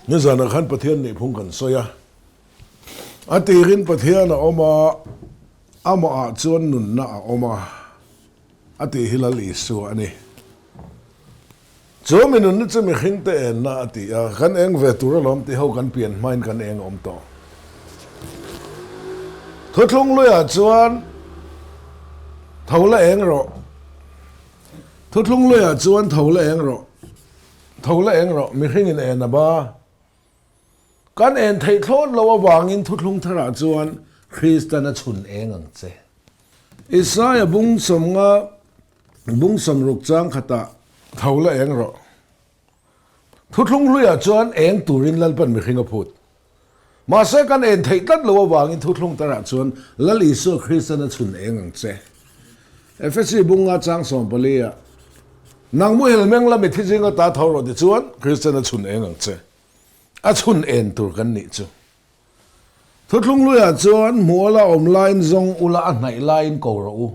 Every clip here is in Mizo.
Nizanah khan Pathian nihphung kan sawi a, a tirin Pathian a awm a, amahah chuan nunna a awm a, a tih hi Lal Isua a ni. Chu mi nunna chu mihringte enna a ti a, kan eng ve tur alawm tih ho kan pian hmain kan eng awm tawh. Thuthlung luiah chuan tho la eng rawh. Thuthlung luiah chuan tho la eng rawh. Tho la eng rawh, mihringin en a ba. Kan en theih thlawt lo avangin thuthlung tharah chuan Kristan a chhun eng ang che. Isaia bung sawmnga bung sawmruk chang khatah tho la eng rawh. Thuthlung hluiah chuan eng turin Lalpan mihring a phut. Mahse kan en theih tlat lo avangin thuthlung tarah chuan Lal Isua Kristan a chhun eng ang che. Efesi bunga chang 14 ah, Nang muhil meng la mithi zinga ta tho rawh ti chuan Kristan a chhun eng ang che. A chhun en tur kan nih chu. Thuthlung luiah chuan hmuh ala awm laiin zawng ula a hnaih laiin ko rawh u.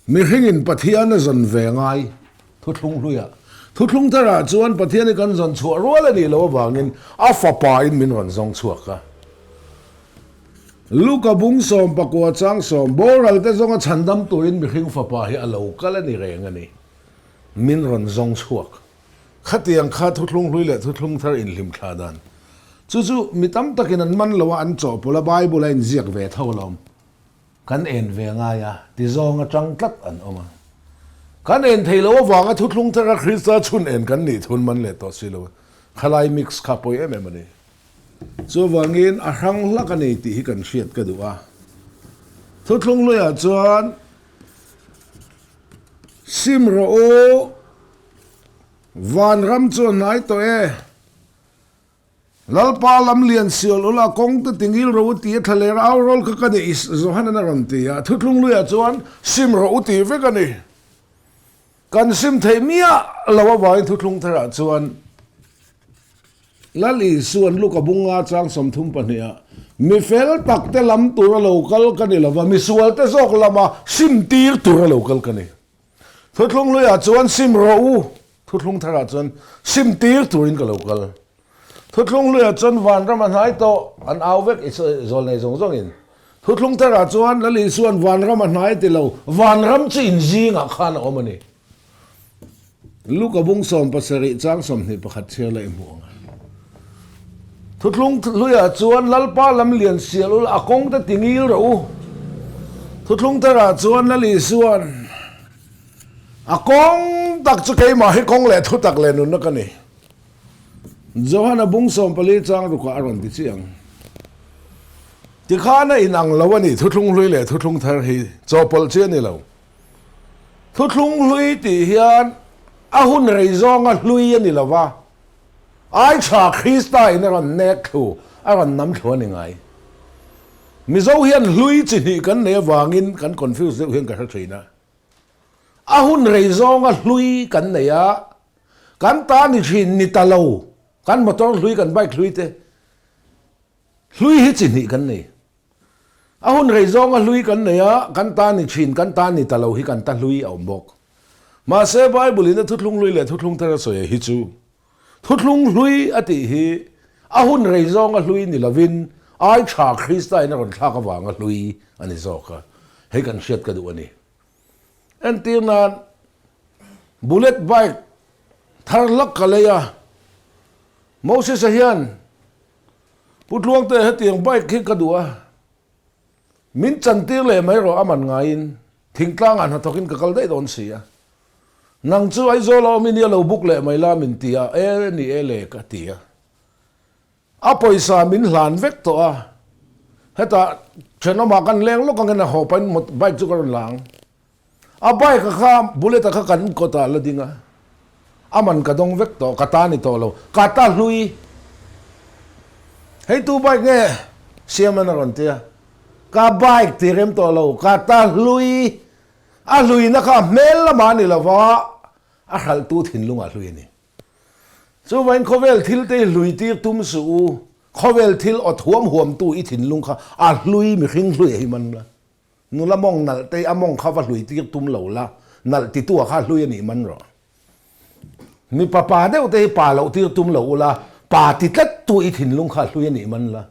Mihringin Pathian a zawn ve ngai thuthlung hluiah. Thuthlung tharah chuan Pathian hi kan zawn chhuah rual a nih loh avangin a Fapain min rawn zawng chhuak a. Luka bung 14 chang sawm, Boral te zawnga chhandam turin mihring Fapa hi a lo kal a ni reng a ni. Min rawn zawng chhuak. Khatiang kha thuthlung hlui leh thuthlung thar inhlim thla dan. Chu chu mi tam takin an man lo a, an chawhpawlh a, Bible a inziak ve tho alawm. Kan en ve ngai a, ti zawng atang tlat an awm a. Kan en thei lo avanga thuthlung thara Krista chhun en kan nih thun man leh tawh si lo a, khalai mix kha pawi em em a ni. Chuvangin a hrang hlak a ni tih hi kan hriat ka duh a. Thuthlung hluiah chuan sim rawh u, vanram chu a hnai tawh e. Lalpa lam lian sial ula kawng te tingil rawh u ti a thlaler au rawl kha ka ni Johanan a rawn ti a, thuthlung luiah chuan sim rawh u ti vek a ni. Kan sim theih miah lo avangin thuthlung tharah chuan Lal Isuan Luka bunga chang 32 ah mi fel tak te lam tur a lo kal ka ni lova, misual te zawk lama sim tir tur a lo kal ka ni. Thuthlung hluiah chuan sim rawh u, thuthlung tharah chuan sim tir turin ka lo kal. Thuthlung hluiah chuan vanram a hnai tawh, an au vek i zawl nei zawng zawngin. Thuthlung tharah chuan Lal Isua'n vanram a hnai ti lo, vanram chu inzingah khan a awm a ni. Luka bung 17 chang 21 chhiar la i hmuh ang a. Thuthlung hluiah chuan Lalpa lam lian sial ula a kawng te tingil rawh u. Thuthlung tharah chuan Lal Isua'n a kawng tak chu keimah hi kawng leh thutak leh nunna ka ni. Johana bung 14 chang rukah a rawn ti chiang. Tikhan a inang lo a ni thuthlung hlui leh thuthlung thar hi chawhpawlh chi a ni lo. Thuthlung hlui tih hian a hun rei zawnga hlui a ni lo va. Ai tha Krista in a rawn nek thlu, a rawn nam thlu a ni ngai. Mizo hian hlui chi hnih kan nei avangin kan confuse deuh hian ka hre thin a. A hun rei zawnga hlui kan nei a, kan ta ni thin ni ta lo, kan motor hlui, kan bike hlui te, hlui hi chi hnih kan nei. A hun rei zawnga hlui kan nei a, kan ta ni thin, kan ta ni ta lo hi kan ta hlui a awm bawk. Mahse, Bible in a thuthlung hlui leh thuthlung thar a sawi hi chu thuthlung hlui a tih hi a hun rei zawnga hlui ni lovin ai tha Krista in a rawn thlak avanga hlui a ni zawk a, hei kan hriat ka duh a ni. Entir nan bullet bike thar hlak ka lei a, Moses-a hian Pu Tluangte hetiang bike hi ka duh a, min chantir leh mai rawh a man ngaiin thingtlangah hnathawkin ka kal daih dawn si a. Nang chu Aizawl a awm i nia lo buk leh mai la min ti a, e ni e le ka ti a. A pawisa min hlan vek tawh a, hetah thenawmah kan leng lawk angin a haw pahin bike chu ka rawn la ang. A bike a kha bullet a kha kan kawtah la ding a, a man ka dawng vek tawh, ka ta ni tawh lo, ka ta hlui. Hei tu bike nge? Siaman a rawn ti a, ka bike ti rem tawh lo, ka ta hlui. A hluina kha a hmel lamah a ni lo va, a hralhtu thinlungah hlui a ni. Chuvangin khawvel thil te hi hlui tir tum suh u, khawvel thil awt huam huamtu i thinlung kha a hlui mihring hlui a hi man la. Nula mawng nalh te a mawng kha va hlui tir tum lo la, nalh ti tu ah kha hlui a nih man rawh. Mipa pa deuh te hi pa loh tir tum lo ula, pa ti tlat tu i thinlung kha a hlui a nih man la.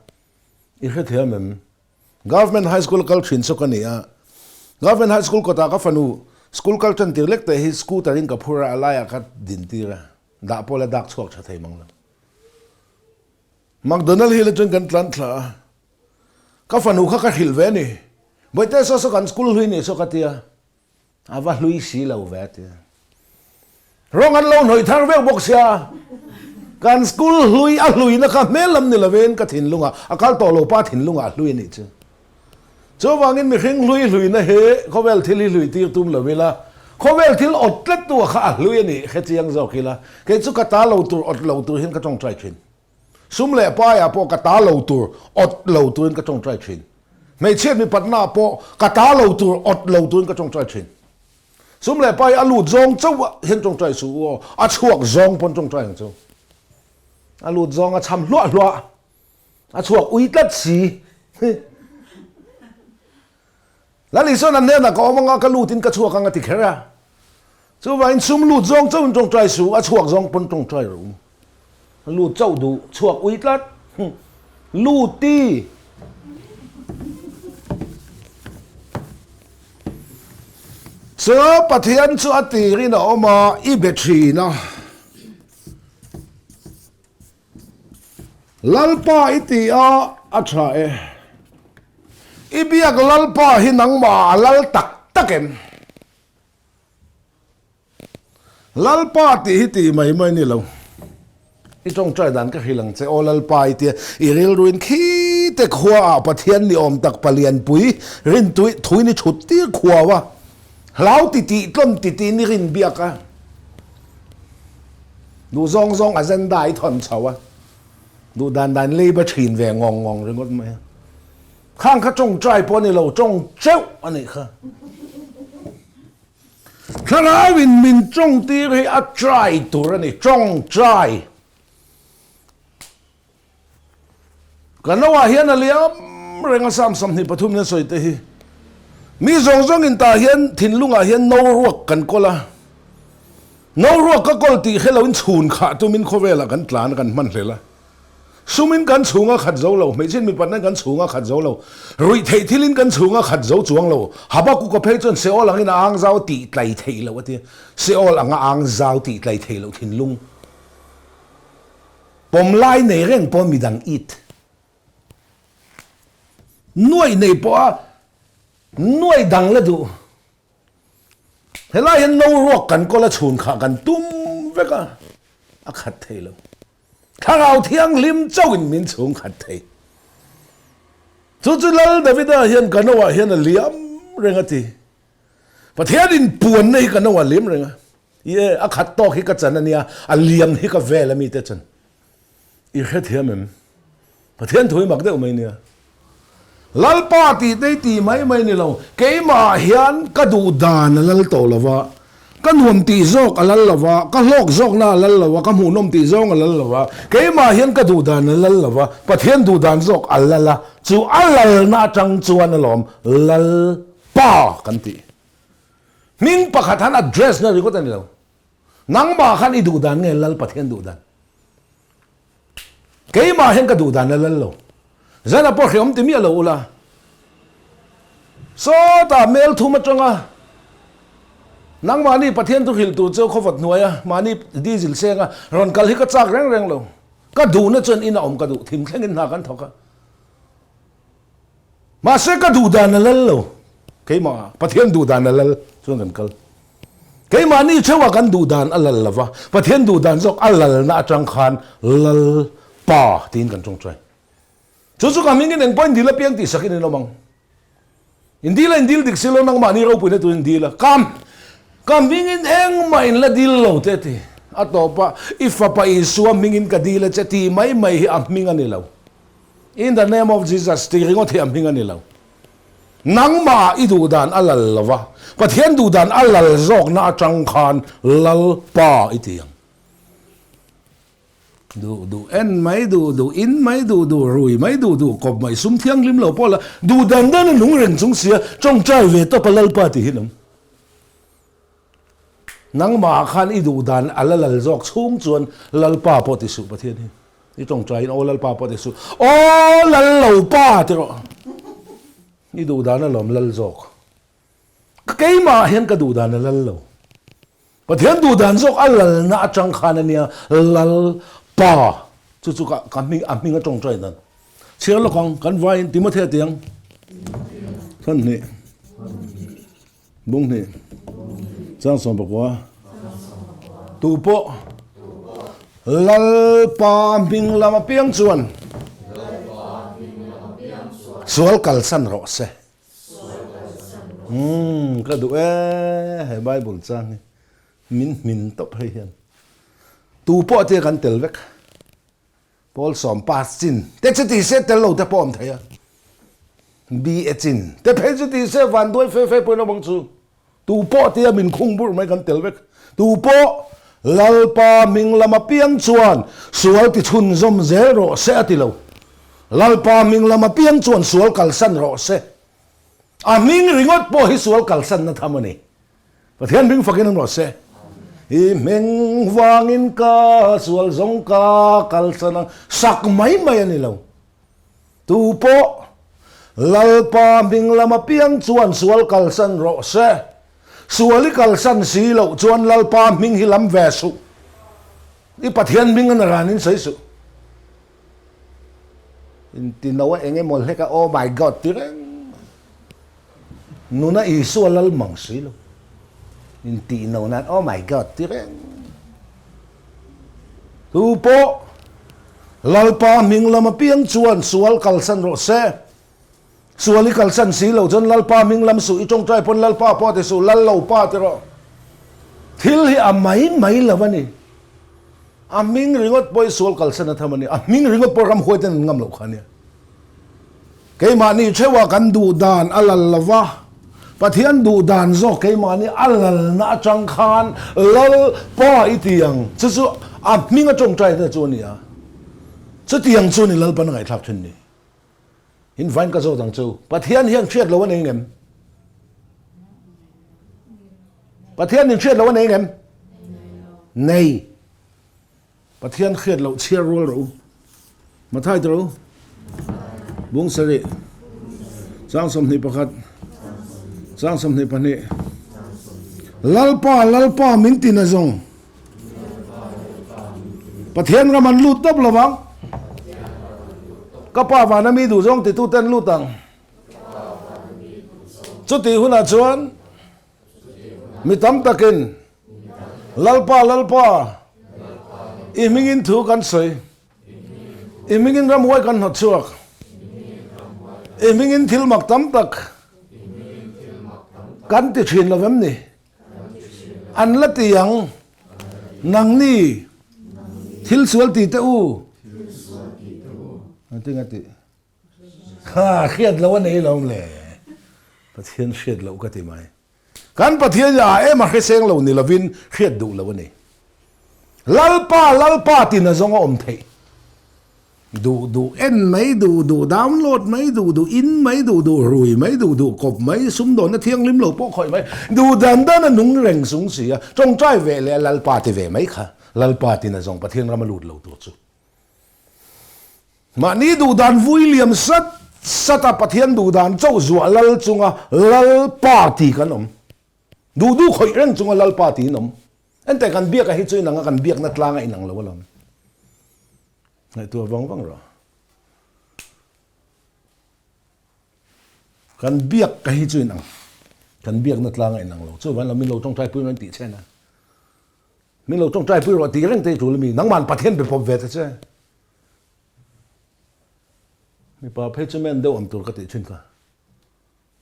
I hrethiam em? Government High School a kal thin chu ka ni a. Government High School kawtah ka fanu school kal tan tir lek teh hi scooter in ka phur a, a laiah ka din tir a, dah pawh la dak chhuak tha thei mang lo. McDonald Hill atang kan tlan thla a, ka fanu kha ka hrilh ve a ni. Bawihte saw saw kan school hlui nih saw ka ti a. A va hlui si lo ve a ti. Rawng an lo hnawih thar vek bawk sia. Kan school hlui a hluina kha hmel lam ni lovin ka thinlungah a kal tawh lo pa thinlungah a hlui a nih chu. Chuvangin mihring hlui hluina hi khawvel thil hi hlui tir tum lo ila, khawvel thil awt tlat tu kha a hlui a nih hre chiang zawk ila, kei chu ka ta lo tur awt lo tur hian ka tawngtai thin. Sum leh paiah pawh ka ta lo tur awt lo turin ka tawngtai thin. Hmeichhiat mipatnaah pawh ka ta lo tur awt lo turin ka tawngtai thin. Sum leh pai a lut zawng chauh ah hian tawngtai suh u aw, a chhuak zawng pawn tawngtai ang chu. A lut zawng a cham hluah hluah, a chhuak ui tlat si. Lal Isuan an hnenah ka awm anga ka lutin ka chhuak ang a ti kher a. Chuvangin sum lut zawng chauhin tawngtai suh, a chhuak zawng pawn tawngtai rawh u. Lut chauh duh, chhuak ui tlat. Luti! Chu Pathian chu a tirin a awm a, i be thin a. Lalpa i ti a, a tha e. I biak Lalpa hi nangmah a lal tak tak em? Lalpa tih hi tih mai mai ni lo. I tawngtai dan ka hrilh ang che aw Lalpa i tia i rilruin khi te khua ah Pathian ni awm tak palianpui rin tui thuin i thut tir khuau a, hlau ti tih tlawn ti tiin i rin biak a. Duh zawng zawng agenda i thawn chho a, duh dan dan leiba thin ve ngawng ngawng ringawt mai a. Khang kha tawngtai pawh a ni lo, tawng teuh a nih kha. Thlarauin min tawngtir hi a try tur a ni, tawngtai. Ka noah hian a liam reng a Psalm 23 in a sawi te hi. Mi zawng zawngin tah hian thinlungah hian no ruak kan kawl a. No ruak ka kawl tih hre loin chhun khah tumin khawvelah kan tlan a, kan hman hlel a. Sumin kan chhung a khat zo lo, hmeichhiat mipatna in kan chhung a khat zo lo, ruih theih thilin kan chhung a khat zo chuang lo. Habakkuk-a phei chuan Seol angin a ang zau tih tlai theih loh a ti a, Seol anga ang zau tih tlai theih loh thinlung pawm lai nei reng pawh midang it nuaih nei pawha nuaih dang la duh. Helai hian no ruak kan kawl a chhun khah kan tum vek a, a khat thei lo. Thlarau Thianghlim chauhin min chhung khat thei. Chu chu Lal Davida hian ka noah hian a liam reng a ti. Pathian in puanna hi ka noah a liam reng a. Ie, a khat tawk hi ka chan a nia, a liam hi ka vel a mi te chan. I hrethiam em? Pathian thu hi mak deuh mai nia. Lalpa tih te hi ti mai mai ni lo, keimah hian ka duh dan a lal tawh lo va, ka nuam tih zawk a lal lo va, ka hlawk zawkna a lal lo va, ka hmuhnawm tih zawng a lal lo va, keimah hian ka duh dan a lal lo va, Pathian duh dan zawk a lal a, chu a lalna atang chuan alawm Lalpa kan tih. Hming pakhat han address na ringawt a ni lo. Nangmah khan i duh dan nge Lal Pathian duh dan? Keimah hian ka duh dan a lal lo. Zana pawh hreawm ti miah lo ula. Sawtah mel thum atanga nangmahni Pathian thu hrilh tur chu khawvat hnuaia mahni diesel senga rawn kal hi ka chak reng reng lo. Ka duhna chuan ina awm ka duh thim thlengin hna kan thawk a. Mahse ka duh dan a lal lo. Keimah Pathian duh dan a lal chuan kan kal. Keimahni theuha kan duh dan a lal lova, Pathian duh dan zawk a lalna atang khan lal pa tiin kan tawngtai. Chu chu ka hmingin eng pawhin dil apiang tih sakin in awm ang. In dil a in dil dik si lo nangmahni ropuina turin in dil a. Ka ka hmingin engmah in la dil lo te ti. A tawpa i fapa Isua hmingin ka dil a che ti mai mai hi a hming a ni lo. In the name of Jesus tih ringawt hi a hming a ni lo. Nangmah i duh dan a lal lo va, Pathian duh dan a lal zawkna atang khan Lalpa i ti ang. Duh duh en mai duh duh in mai duh duh rui mai duh duh kawp mai sum thianghlim lo pawh la duh dan dan a nung reng chung sia tawngtai ve tawp a Lalpa tih hi nang. Nangmah ah khan i duh dan a la lal zawk chhung chuan Lalpa pawh ti suh Pathian hi. I tawngtaiin aw Lalpa pawh ti suh. Aw Lal lo pa ti rawh. I duh dan a lawm lal zawk. Keimah ah hian ka duh dan a lal lo. Pathian duh dan zawk a lalna atang khan a nia Lal pa chu chu ka ka hming a hming a tawngtai dan. Chhiar lawk ang kan vaiin Timothea tiang. Thanhnih. Bung hnih, chang 14, Tu pawh Lalpa hming lam apiang chuan sual kalsan rawh se. Umm, ka duh e, he Bible chang hi min hmin tawp hei hian. Tu pawh tia kan tel vek. Pawl sawm pass chin te chu ti se tel lo te pawh awm thei a, BA chin te phei chu ti se van duai fe fe pawhin awm ang chu. Tu pawh tia min khung burh mai kan tel vek. Tu pawh Lalpa hming lam apiang chuan sual ti chhunzawm zel rawh se a ti lo. Lalpa hming lam apiang chuan sual kalsan rawh se. A hming ringawt pawh hi sual kalsanna tham a ni. Pathian hming fakin an rawh se. I hming vangin ka sual zawng ka kalsan ang. Sak mai mai a ni lo. Tu pawh Lalpa hming lam apiang chuan sual kalsan rawh se. Sual i kalsan si loh chuan Lalpa hming hi lam ve suh. I Pathian hming a na ranin sawi suh. Intino a eng emaw hlek a oh my God ti reng. Nuna Isua lal mang si lo. Intih no nan oh my God ti reng. Tu pawh Lalpa hming lam apiang chuan sual kalsan rawh se. Sual i kalsan si lo chuan Lalpa hming lam suh i tawngtai pawn Lalpa pawh ti suh lal lo pa ti rawh. Thil hi a mai mai lo a ni. A hming ringawt pawh i sual kalsan a tham a ni. A hming ringawt pawh ramhuai ten an ngam loh kha a nia. Keimahni theuha kan duh dan a lal lo va, Pathian duh dan zawk keimahni a lalna atang khan lal pa i ti ang. Chu chu a hming a tawngtaina chu a ni a. Chutiang chu a ni Lalpan a ngaihthlak thin ni. In vain ka zawt ang chu. Pathian hian hriat lo a nei ngem? Pathian in hriat lo a nei ngem? Nei. Pathian hriat loh chhiar rual rawh u. Mathai te rawh u. Bung sarih. Chang 21. Chang 22. Lalpa, Lalpa min ti na zawng. Pathian ram an lut tawp lovang. Ka pa vana mi duh zawng titu te an lut ang. Chutih hunah chuan mi tam takin Lalpa, Lalpa, i hmingin thu kan sawi, i hmingin ramhuai kan hnawt chhuak, i hmingin thil mak tam tak kan ti thin lo vem ni? An la ti ang, nangni thil sual ti teh u. Engtin a tih? Kha hriat loh a nei lo le. Pathian hriat loh ka ti mai. Kan Pathian hi a em a hreseng lo ni lovin hriat duh lo a ni. Lalpa, Lalpa tina zawng a awm theih. Duh duh en mai, duh duh download mai, duh duh in mai, duh duh rui mai, duh duh kawp mai, sumdawnna thianghlim lo pawh khawih mai, duh dan dan a nung reng sung si a, tawngtai ve leh a Lalpa ti ve mai kha. Lalpa tina zawng Pathian ram a lut lo tur chu. Mahni duhdan vui liam sat sat a Pathian duhdan chauh zuah lal chunga Lalpa ti kan awm. Duh duh khawih reng chunga Lalpa tiin awm. Enteh kan biak a hi chu inang a kan biakna tlang a inang lo alawm. Ngaihtuah vang vang rawh. Kan biak ka hi chu inang. Kan biakna tlang a inang lo. Chuvan lo min lo tawngtai pui rawn tih chen a. Min lo tawngtai pui rawh tih reng te i tul ami? Nangman Pathian be pawp ve ta che. Mipa phei chu men deuh awm tur ka tih thin kha.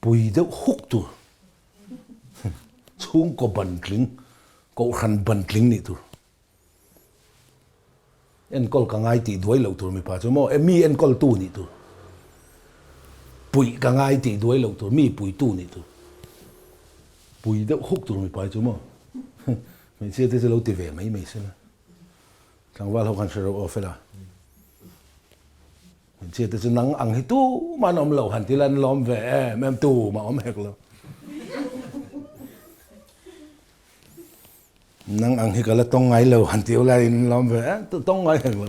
Pui deuh huk tur. Chhungkaw ban tling, kohhran ban tling nih tur. Enkawl ka ngai tih duai loh tur mipa chu maw? Mi enkawltu nih tur. Puih ka ngai tih duai loh tur, mi puitu nih tur. Pui deuh huk tur mipa hi chu maw? Hmeichhia te chu lo ti ve mai mai se la. Tlangval ho khan hre reuh aw fela. Hmeichhia te chu nang ang hi tumah an awm lo han ti la an lawm ve em em tumah awm hek lo. Nang ang hi ka la tawng ngai lo han tih lai in lawm ve e, tawng ngai hek lo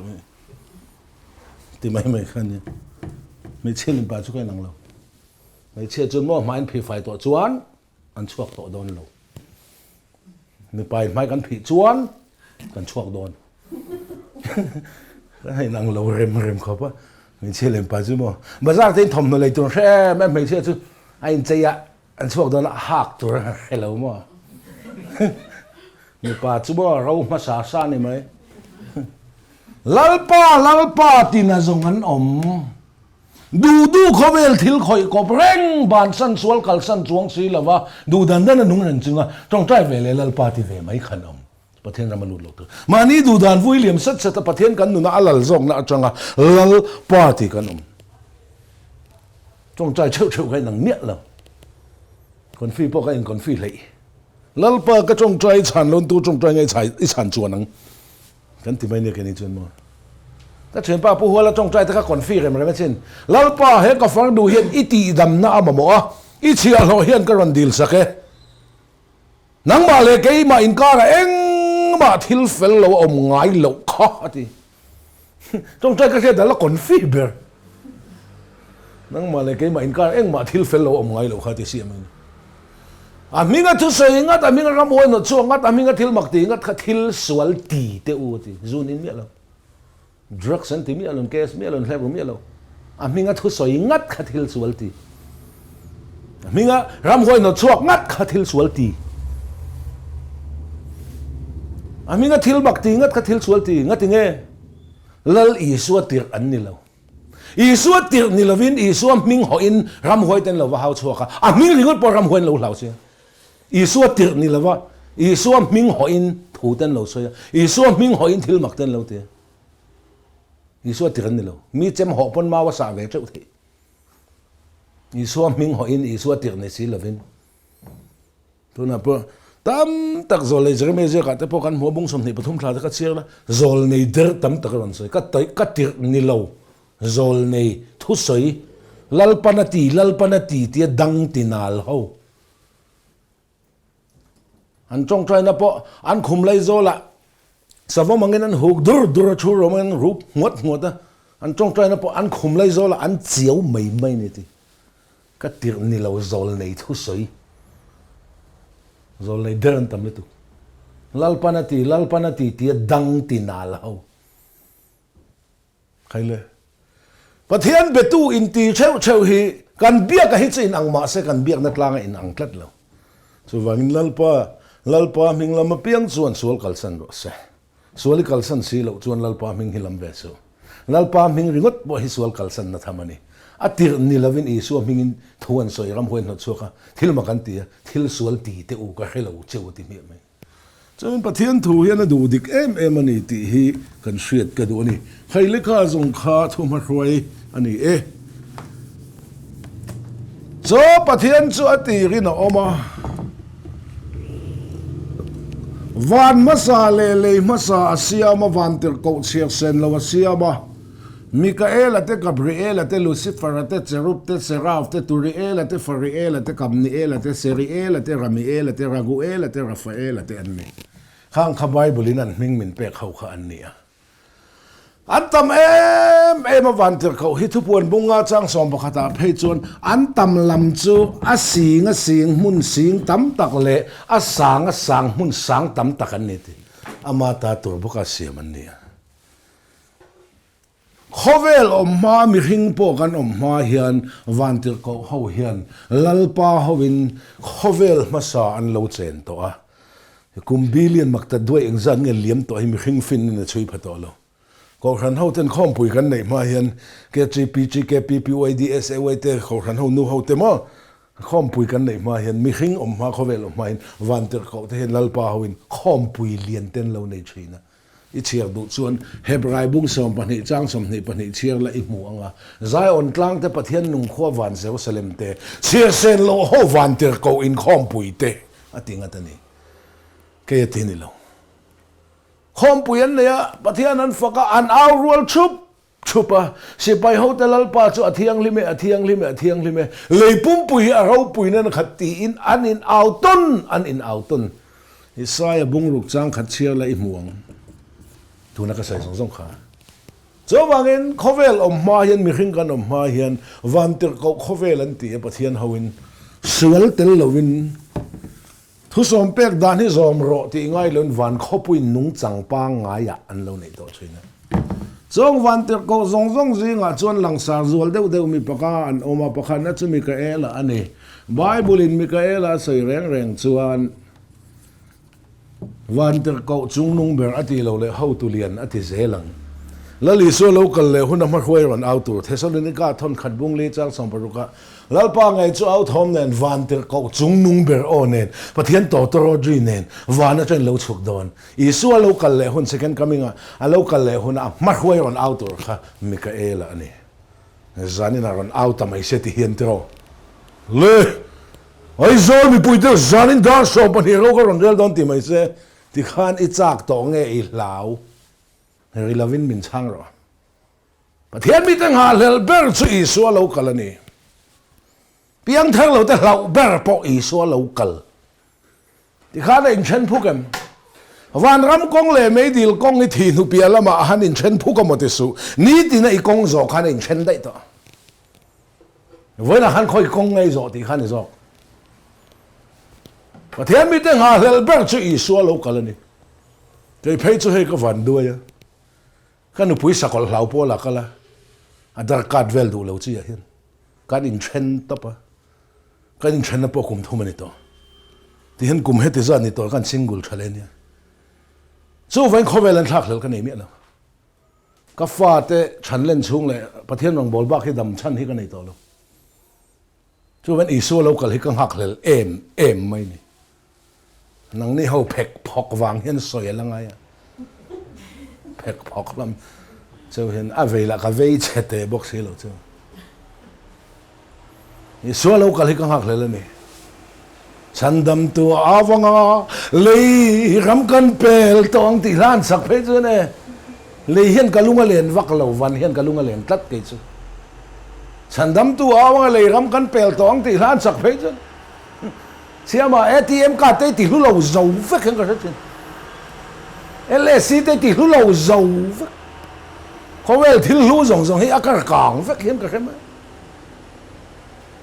ti mai mai kha nia. Hmeichhia leh mipa chu ka inang lo. Hmeichhia chuan maw hmai an phih fai tawh chuan an chhuak tawh dawn lo. Mipa in hmai kan phih chuan kan chhuak dawn. Kan ha inang lo rem rem khawp a. Hmeichhia leh mipa chu maw bazar te in thawmhnaw lei tur hre em em hmeichhia chu a inchei a An chhuak dawn a hak tur a hre lo maw? Mipa chu maw ro hmasa sa ni mai. Lalpa Lalpa tina zawng an awm. Duh duh khawvel thil khawih kawp reng bansan sual kalsan chuang si lova duh dan dan a nung reng chunga tawngtai ve leh Lalpa ti ve mai khan awm. Pathian ram a lut lo tur. Mahni duh dan vui liam sat sat a Pathian kan nuna a lal zawkna atanga Lalpa ti kan awm. Tawngtai theuh theuh ka inang miah lo. Confi pawh ka in confi hleih. Lalpa ka tawngtai i chhan lo tu tawngtai nge i chhan chuan ang. Kan ti mai nia keini chuan maw. Ka thianpa Pu Huala tawngtai te kha confi rem rem a chin. Lalpa he ka far duh hian i tihdamna a mamawh a, i chhiahhlawh hian ka rawn dil sak e. Nangmah leh keimah inkarah engmah thil fel lo a awm ngai loh kha a ti. Tawngtai ka hriat dan la confi ber. Nangmah leh keimah inkarah engmah thil fel lo a awm ngai loh kha a ti siam a ni. A hminga thusawi ngat, a hminga ram uai nawt chhuak ngat, a hminga thil mak ti ngat kha thil sual ti teh u a ti. Zun in miah lo. Drugs an ti miah lo, an case miah lo, an hlep ru miah lo. A hminga thusawi ngat kha thil sual ti. A hminga ramhuai hnawt chhuak ngat kha thil sual ti. A hminga thil bak ti ngat kha thil sual ti. Ngati nge? Lal Isua tirh an ni lo. Isua tirh ni lovin Isua hming hawhin ramhuai ten lo va hau chhuak a, a hming ringawt pawh ramhuai an lo hlau chiang. Isua tirh ni lova, Isua hming hawhin thu te an lo sawi a, Isua hming hawhin thil mak te an lo ti a. Isua tirh an ni lo. Mi chem hawh pawn mau a sah ve teuh theih. Isua hming hawhin Isua tirh ni si lovin. Tunah pawh tam tak zawlnei Jeremiah ziakah te pawh kan hmu a, bung 23 thla te kha chhiar la, zawlnei der tam tak a rawn sawi. Ka ka tirh ni lo, zawlnei thusawi, Lalpan a ti, Lalpan a ti tia dang ti nal ho. An tawngtaina pawh an khum lai zawlah savawm angin an huk dur dur a, thu rawm angin an rup nghuat nghuat a, an tawngtaina pawh an khum lai zawlah an chiau mai mai a ni ti. Ka tirh ni lo zawl nei thusawi, zawl nei der an tam lutuk. Lalpan a ti, Lalpan a ti tia dang ti nal ho. Khaile. Pathian betu inti theuh theuh hi kan biak a hi chu inang mah se kan biakna tlang a inang tlat lo. Chuvangin Lalpa, Lalpa hming lam apiang chuan sual kalsan rawh se. Sual i kalsan si loh chuan Lalpa hming hi lam ve suh. Lalpa hming ringawt pawh hi sual kalsanna tham a ni. A tirh ni lovin Isua hmingin thu an sawi ramhuai hnawt chhuak a, thil mak an ti a, thil sual ti teh u ka hre lo cheu a ti hmiah mai. Chuan Pathian thu hian a duh dik em em a ni tih hi kan hriat ka duh a ni. Hei leka zawng kha thu hmahruai a ni e. Chaw Pathian chu a tirin a awm a, van hmasa leh lei hmasa a siam a, van tirhkoh chhiar sen lo a siam a. Mikaela te, Gabriela te, Lucifera te, Cherub te, Seraf te, Turiela te, Fariela te, Kamniela te, Seriela te, Ramiela te, Raguela te, Rafaela te an ni. Khang kha Bible in an hming min pek ho kha an ni a. An tam em em a vantirhkoh hi thupuan bunga chang 11 ah phei chuan an tam lam chu a sing a sing hmun sing tam tak leh a sang a sang hmun sang tam tak an ni tih ama ta tur bawka siam an ni a. Khawvel awm hma mihring pawh kan awm hma hian vantirhkoh ho hian Lalpa hoin khawvel hmasa an lo chen tawh a. Kum billion makta duai engzat nge liam tawh hi mihring fin in a chhui pha tawh lo. Kohhran ho ten khawmpui kan neih hma hian KGPG, KPPYD, SAY te kohhran ho nu ho te maw khawmpui kan neih hma hian mihring awm hma khawvel awm hma hian vantirhkoh te hian Lalpa hoin khawmpui lian ten lo nei thin a. I chhiar duh chuan Hebrai bung 12 chang 22 chhiar la i hmu ang a, Zion tlang te Pathian nung khua van Jerusalem te, chhiar sen loh ho van tirhkoh inkhawmpui te a ti ngat a ni. Kei a ti ni lo. Khawmpui an nei a, Pathian an fak a, an au rual thup thup a, sipai hote Lalpa chu a thianghlim e, a thianghlim e, a thianghlim e, lei pumpui hi a ropui nen khat tiin an in au tawn, an in au tawn. Isaia bungruk chang khat chhiar la i hmu ang. Tuna ka sawi zawng zawng kha. Chuvangin khawvel awm hma hian mihring kan awm hma hian vantirhkoh khawvel an ti a Pathian hoin sual tel lovin thusawm pek dan hi zawm rawh tih ngai loin van khawpuiin nungchang pangngaiah an lo neih tawh thin a. Chawng vantirhkoh zawng zawng zingah chuan langsar zual deuh deuh mi paka an awm a, pakhatna chu Mikaela a ni. Bible-in Mikaela a sawi reng reng chuan Vantirhkoh chungnung ber a tih loh leh hotu lian a ti zel ang. Lal Isua lo kal leh hun a hmahruai rawn au tur Thesalonika thawn khat bungli chang sawmparuka Lalpa ngei chu au thawm nen Vantirhkoh chungnung ber aw nen Pathian tawtawrawdri nen van atangin lo chhuk dawn. Isua lo kal leh hun second coming ah a lo kal leh hun a hmahruai rawn au tur kha Mikaela a ni. Zanin a rawn au ta mai se ti hian tiraw. Le! Aizawl mipuite zanin dar 12 ro ka rawn rel dawn ti mai se tikhan i chak tawh nge i hlau ri lovin min chhang rawh. Pathian mite nghahhlelh ber chu Isua lo kal a ni. Piangthar lo te hlauh ber pawh Isua lo kal. Tikhan a inthen phuk em? Vanram kawng leh meidil kawng hi thih hnupiah lamah a han inthen phuk a maw ti suh. Nitina i kawng zawh khan a inthen daih tawh. Vawiinah khan khawi kawng ngei zawh tih kha a ni zawk. Pathian mite nghahhlelh ber chu Isua lo kal a ni. Kei phei chu hei ka van duai a. Ka nupui sakawlh hlau pawl ah kal a, a darkat vel duh lo chi ah hian kan inthen tawp a, kan inthenna pawh kum thum a ni tawh. Tihian kum heti zat ni tawh kan single tha leh nia. Chuvangin khawvel an thlak hlel ka nei miah lo. Ka fate chhanlen chhung leh Pathian rawngbâwl bak hi dam chhan hi ka nei tawh lo. Chuvangin Isua lo kal hi ka nghakhlel em em mai ni. Nangni ho phek phawk vang hian sawi a la ngai a, phek phawk lam chu hian a vei lah ka vei chhe teh bawk si lo chu. Isua lo kal hi ka nghakhlel a ni. Chhandamtu avanga lei ram kan pel tawh ang tih hla an sak phei chuan e, lei hian ka lung a len vak lo, van hian ka lung a len tlat kei chu. Chhandamtu avanga lei ram kan pel tawh ang tih hla an sak phei chuan Siama ATM card te i ti hlu lo zo vek hian ka hre thin. LSC te i ti hlu lo zo vek. Khawvel thil hlu zawng zawng hi a kar kang vek hian ka hre mai.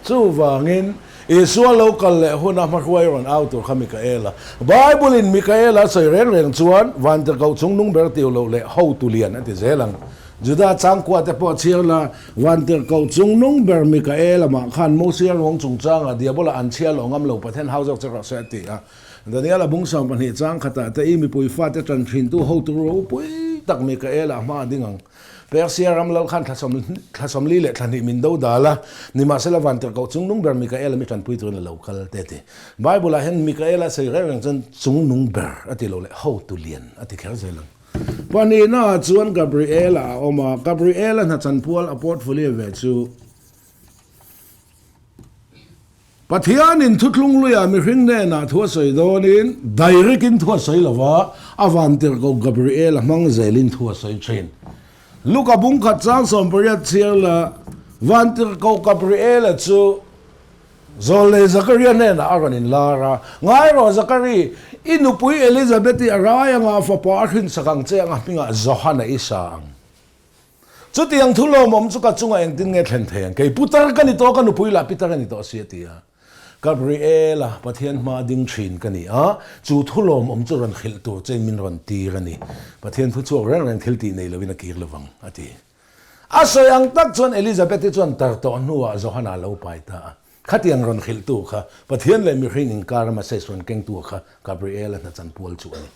Chuvangin Isua lo kal leh huna hmahruai rawn au tur kha Mikaela. Bible in Mikaela a sawi reng reng chuan Vantirhkoh chungnung ber tiu loh leh hotu lian a ti zel ang. Juda changkua te pawh chhiar la, Vantirhkoh chungnung ber Mikaela mah khan Mosia ruang chungchangah Diabola an chhia lo ngam lo Pathian hau zawk che rawh se a ti a. Daniela bung 12 chang khatah te i mipui fate tan thintu hotu ropui tak Mikaela hma a ding ang. Persia ram lal khan thla 40 leh thla hnih min do dal a, nimahsela Vantirhkoh chungnung ber Mikaela mi tanpui turin a lo kal te a ti. Bible ah hian Mikaela sawi reng reng chuan chungnung ber a ti lo leh hotu lian a ti kher zel ang. Pahnihna ah chuan Gabriela a awm a, Gabriela hna chanpual a portfolio ve chu Pathianin thuthlung luiah mihring hnenah thu a sawi dawnin direct-in thu a sawi lo va, a vantirhkoh Gabriel-a hmang zelin thu a sawi thin. Luka bungkhat chang 80 chhiar la, vantirhkoh Gabriel-a chu Zawlnei Zakaria hnenah a rawn inlar a, Ngai rawh Zakari, i nupui Elizabeth-i a rai anga fapa a hrinsak ang che anga hmingah Johana i sa ang. Chutiang thu lawmawm chu ka chungah engtin nge thlen thei ang? Kei putar ka ni tawh, ka nupui lah pitar a ni tawh si a ti a. Gabriela, Pathian hmaa ding thin ka ni a, chu thu lawmawm chu rawn hrilh tur chein min rawn tir a ni. Pathian thu chhuak reng reng thil tih nei loin a kir lovang, a ti. A sawi ang tak chuan Elizabeth-i chuan tar tawh hnuah Johana a lo pai ta a. Khatiang rawn hrilhtu kha Pathian leh mihring inkar a message rawn kengtu kha Gabriela hna chanpual chu a ni.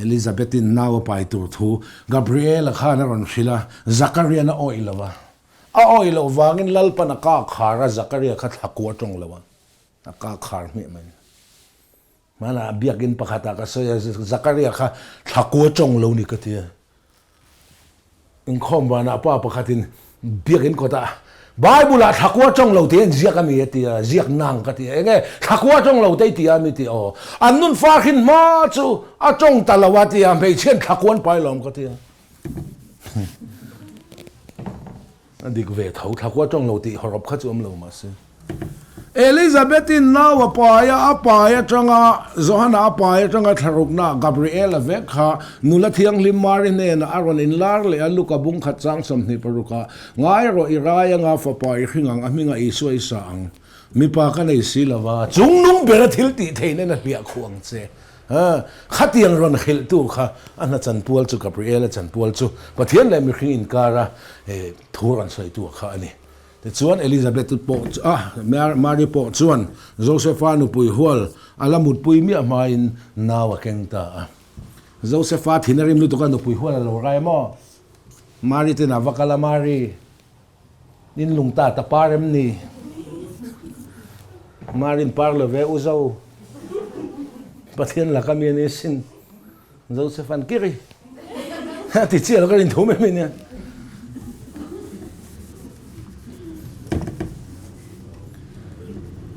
Elizabeth-in nau a pai tur thu Gabriel-a khan a rawn hrilh a, Zakarian a awih lo a. A awih loh vangin Lalpan a kah khar a, Zakaria kha thla kua tawng lo a, a kah khar hmiah mai. Hmanah biakinn pakhatah ka sawi a, Zakaria kha thla kua tawng lo ni ka ti a. Inkhawm vanah pa pakhatin biakinn kawtah Bible-ah thlakua tawng lo tih a inziak a mi a ti a, ziak nang ka ti a, enge thlakua tawng lo te i ti a mi ti aw, an nun far khin hma chu a tawng ta lo a ti a, hmeichhian thlakua an pai lawm ka ti a. A dik ve tho, thlakua tawng lo tih hawrawp kha chu awm lo mahse. Elizabeth-in nau a pai a, a pai atanga, Johana a pai atanga thlarukna Gabriel-a vek kha nula thianghlim Mari hnenah a rawn inlar leh a, Luka bung khat chang 26 ah, Ngai rawh i rai anga fapa i hring ang, a hmingah Isua i sa ang. Mipa ka nei si lo va, chungnung bera thil tih theih nen a hliah khuh ang che. Khatiang rawn hrilhtu kha a hna chanpual chu Gabriel-a chanpual chu Pathian leh mihring inkara thu rawn sawitu kha a ni. Tichuan, Elizabeth pawh chu a, Mary pawh chuan Josefa nupui hual a la mutpui miah hmain nau a keng ta a. Josefa thin a rim lutuk a, nupui hual a lo rai maw? Mary ten a va kal a, Mary, in lung ta ta par em ni? Mary in par lo ve, U Zo, Pathian laka mi a ni sin. Joseph-a'n kiri a ti chiah lo ka rin thu mai mai nia.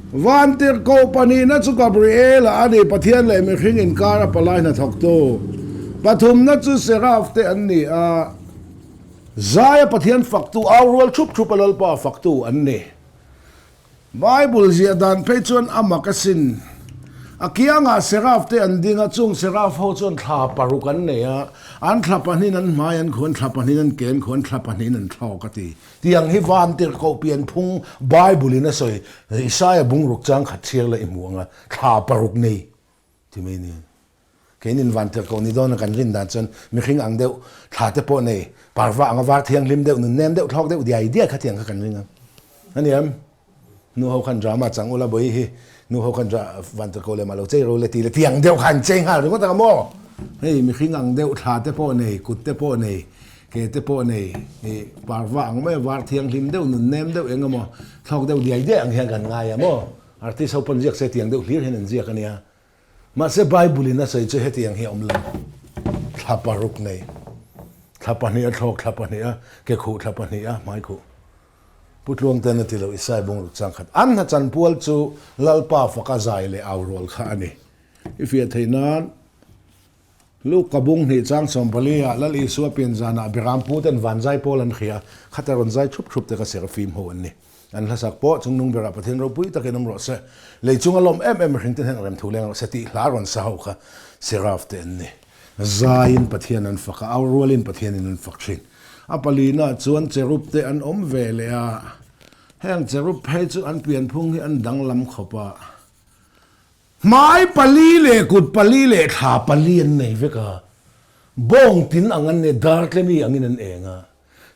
Vantirhkoh pahnihna chu Gabriel-a a ni, Pathian leh mihring inkar a palai hnathawktu. Pathumna chu Seraph te an ni a, Zaia Pathian faktu, au rual thup thup a Lalpa faktu an ni. Bible ziah dan phei chuan a mak asin. A kiangah Seraph te an ding a, chung Seraph ho chuan thla paruk an nei a, an thla pahnihin an hmai an khuan, thla pahnihin an ke an khuan, thla pahnihin an thlawk a ti. Tiang hi vantirhkoh pianphung Bible in a sawi, Isaiah bungruk chang khat chhiar la i hmu ang a, thla paruk nei ti mai nia. Keinin vantirhkoh ni dawna kan rin dan chuan mihring ang deuh, thla te pawh nei, parva anga var thianghlim deuh, nun nem deuh, thlawk deuh diai diai kha tiang kha kan ring ang. A ni em? Nu ho khan drama chang ula bawi hi, nu ho khan vantirhkoh leh mah lo chei ro le ti le tiang deuh kha an chei nghal ringawt ang a maw? Hei mihring ang deuh, thla te pawh nei, kut te pawh nei, ke te pawh nei, ih parva ang maia var thianghlim deuh, nun nem deuh eng emaw, thlawk deuh diai diai ang hian kan ngai a maw? Artist ho pawn ziak se tiang deuh hlir hian an ziak a nia. Mahse Bible in a sawi chu hetiang hi a awm lo. Thla paruk nei. Thla pahnih a thlawk, thla pahnih a ke khuh, thla pahnih a hmai khuh. Pu Tluangten a ti lo, Isai bungruk chang khat. An hna chanpual chu Lalpa faka zai leh au rual kha a ni. I fiah theih nan Luka bung hnih chang 14 ah Lal Isua pian zanah Beram pu ten van zai pawl an hria, khata rawn zai thup thup te ka serafim ho an ni. An hlasak pawh chungnung berah Pathian ropui takin awm rawh se, lei chunga lawm em em mihring te hnenah rem thu leng rawh se tih hla rawn sa ho kha Seraf te an ni. Zaiin Pathian an fak a, au rualin Pathianin an fak thin. A palina chuan cherub te an awm ve leh a, heng cherub phei chu an pianphung hi an danglam khawp a, Hmai pali leh kut pali leh thla pali an nei vek a, bawng tin ang an nei, dar tlemi angin an eng a.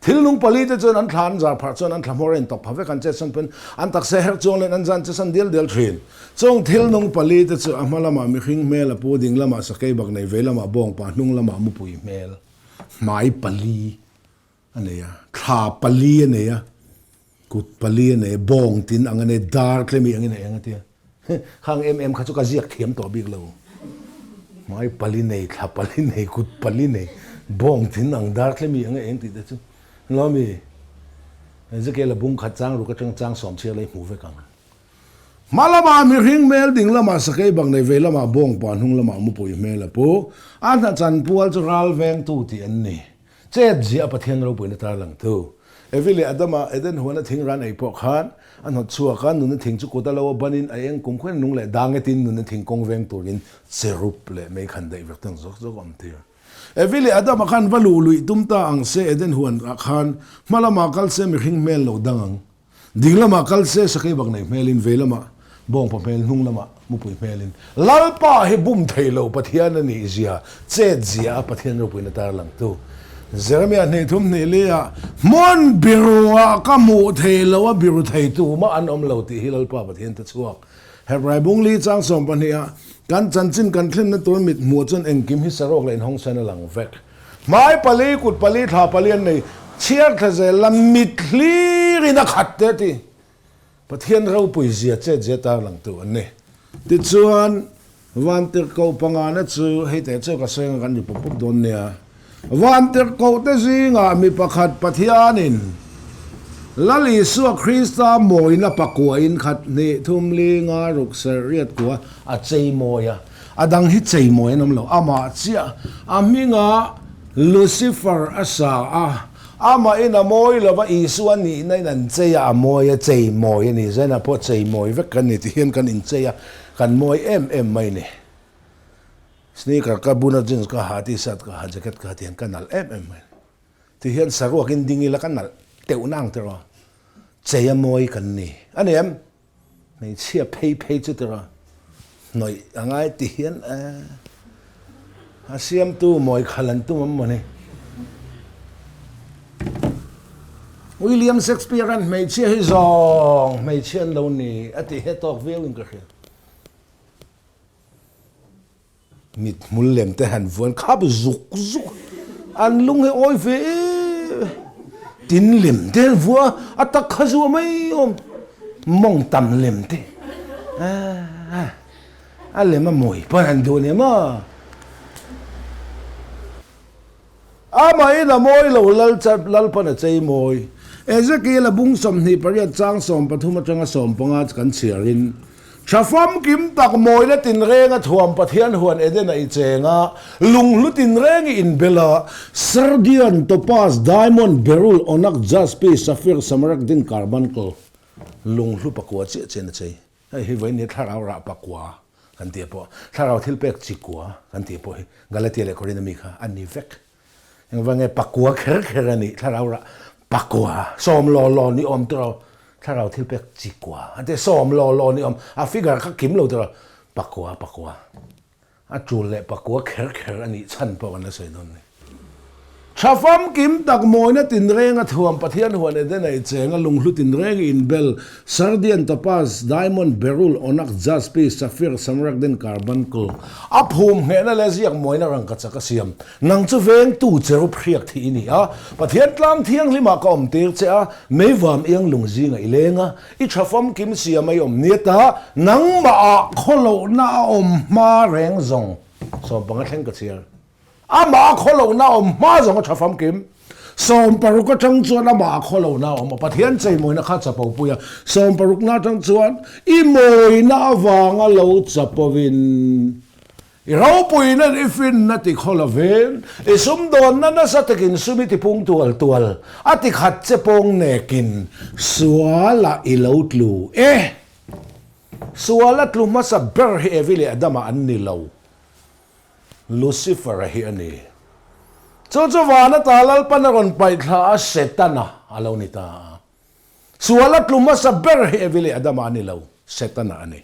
Thil nung pali te chuan an thla an zar pharh chuan an thla hmawr a intawp pha vek, an chet san pawn an taksa herh chuang leh an zan che san dial dial thin. Chung thil nung pali te chu a hma lamah mihring hmel a pu, ding lamah sakei bak nei, vei lamah bawng pa, hnung lamah mupui hmel, hmai pali a nei a, thla pali a nei a, kut pali a nei a, bawng tin ang a nei, dar tlemi angin a eng a tia. Khang em em kha chu ka ziak thiam tawh bik lo. Hmai pali nei, thla pali nei, kut pali nei, bawng tin ang dar tlemi ang a eng tih te chu. Lawmi, Ezekiel-a bung khat chang ruk atanga chang sawm chhiar lai hmuh vek ang. Hma lamah mihring hmel, ding lamah sakei bak nei, vei lamah bawng pa, hnung lamah mupui hmel a pu. A hna chanpual chu ral vengtu tih an ni. Chet ziah a Pathian ropuina tarlangtu. Evi leh Adama Eden huana thing ran ei pawh khan a hnawt chhuak a, nunna thing chu kut a lo a banin a eng kum khuain a nung leh dangetin nunna thing kawng veng turin cherub leh mei khan daih vek tang zawk zawk a awm tir. Evi leh Adama khan va luh luih tum ta ang se Eden huan ah khan hma lamah kal se mihring hmel lo dang ang. Ding lamah kal se sakei bak nei hmelin vei lamah bawngpa hmel hnung lamah mupui hmelin Lalpa hi bum thei lo Pathian a nih zia chet zia a Pathian ropuina tarlangtu Jeremiah hnih thum hnih li ah hmun biru ah ka hmuh thei lo a biru thei tu mah an awm lo tih hi Lalpa Pathian te chhuak Hebrai bung li chang 12 ah kan chanchin kan thlenna tur mit hmuh chuan engkim hi saruak leh inhawng sen a lang vek. Hmai pali, kut pali, thla pali an nei. Chhiar thla zel la mit hlirin a khat te ti. Pathian ropui zia chet zia tarlangtu an ni. Tichuan, Vantirhkoh pangana chu hei teh chu ka sawi anga kan ri pawp pawp dawn nia. Vantirhkoh te zingah mi pakhat Pathianin Lal Isua Krista mawina pakuain khat hnih thum li nga ruk serh riat kua a chei mawi a. A dang hi cheimawi an awm lo. Amah chiah a hmingah Lucifer a sa a. Amahin a mawi lova Isua nihna in an chei a, a mawi a, chei mawi a ni. Zainah pawh chei mawi vek kan ni ti hian kan inchei a, kan mawi em em mai ni. Sneaker ka bun a, jeans ka ha, t-shirt ka ha, jacket ka ha ti hian ka nalh em em mai ni. Ti hian saruak in ding ila ka nalh teuh nang tiraw. Chei a mawi kan ni a ni em? Hmeichhia phei phei chu tiraw hnawih a ngai ti hian a siamtu mawi khal an tum awm mawni. William Shakespeare-a'n hmeichhia hi zawng hmeichhia an lo ni a tih he tawk viau in ka hria. Mithmul lem te han vuan khap zuk zuk an lung hi awi ve em tin lem te han vua a tak kha zua mai awm mawng tam lem te a lem a mawi pawn han duh ania maw. Amahin a mawi lo lal chat Lalpan a chei mawi. Ezekiel a bung 28 chang 13 atanga 15 kan chhiarin, Tha famkim tak mawina tinrenga thuam Pathian huan Eden a i cheng a, lunghlu tinreng i inbel a, sardion, topaz, diamond, beryl, onyx, jaspe, sapphire, smaragdin, carbuncle, lunghlu pakua chiah chian a chei. Hei hi vawiin hi thlarau rah pakua kan tih pawh, thlarau thil pek chi kua kan tih pawh hi Galatia leh Korinth ami kha a ni vek. Engvang nge pakua kher kher a nih thlarau rah pakua sawm law law ni awm tiraw thlarau thil pek chi kua an ti sawm law law ni awm a figure kha kim lo tiraw pakua pakua. A tul leh pakua kher kher a nih chhan pawh kan la sawi dawn a ni. Tha famkim tak mawina tinreng a thuam Pathian huan Eden a i cheng a lunghlu tinreng i inbel Sardian, topaz, diamond, beryl, onyx, jaspe, sapphire, smaragd carbuncle a phum nghehna leh ziak mawina rangkachak a siam. Nang chu vengtu cherub hriak thih i ni a, Pathian tlang thianghlimah ka awm tir che a, meivam iang lung zingah i leng a, I tha famkim siam a i awm nia ta, nangmah ah khawlohna a awm hma reng zawng 15 thleng ka chhiar. Amah a khawlohna a awm hma zawng a tha famkim. 16 atang chuan amah a khawlohna a awm a, Pathian cheimawina kha chapo pui a, 16 na atang chuan i mawina avanga lo chapovin I ropuina i finna ti khaw lovin, i sumdawnna nasa takin sum i tipung tual tual, a ti khat che pawng nekin sualah i lo tlu e. Sual a tlu hmasa ber hi Evi leh Adama an ni lo, Lucifer-a hi a ni. Chu chu van ata Lalpan a rawn paihthla a, Setana a lo ni ta a. Sual a tlu hmasa ber hi Evi leh Adama an ni lo, Setana a ni.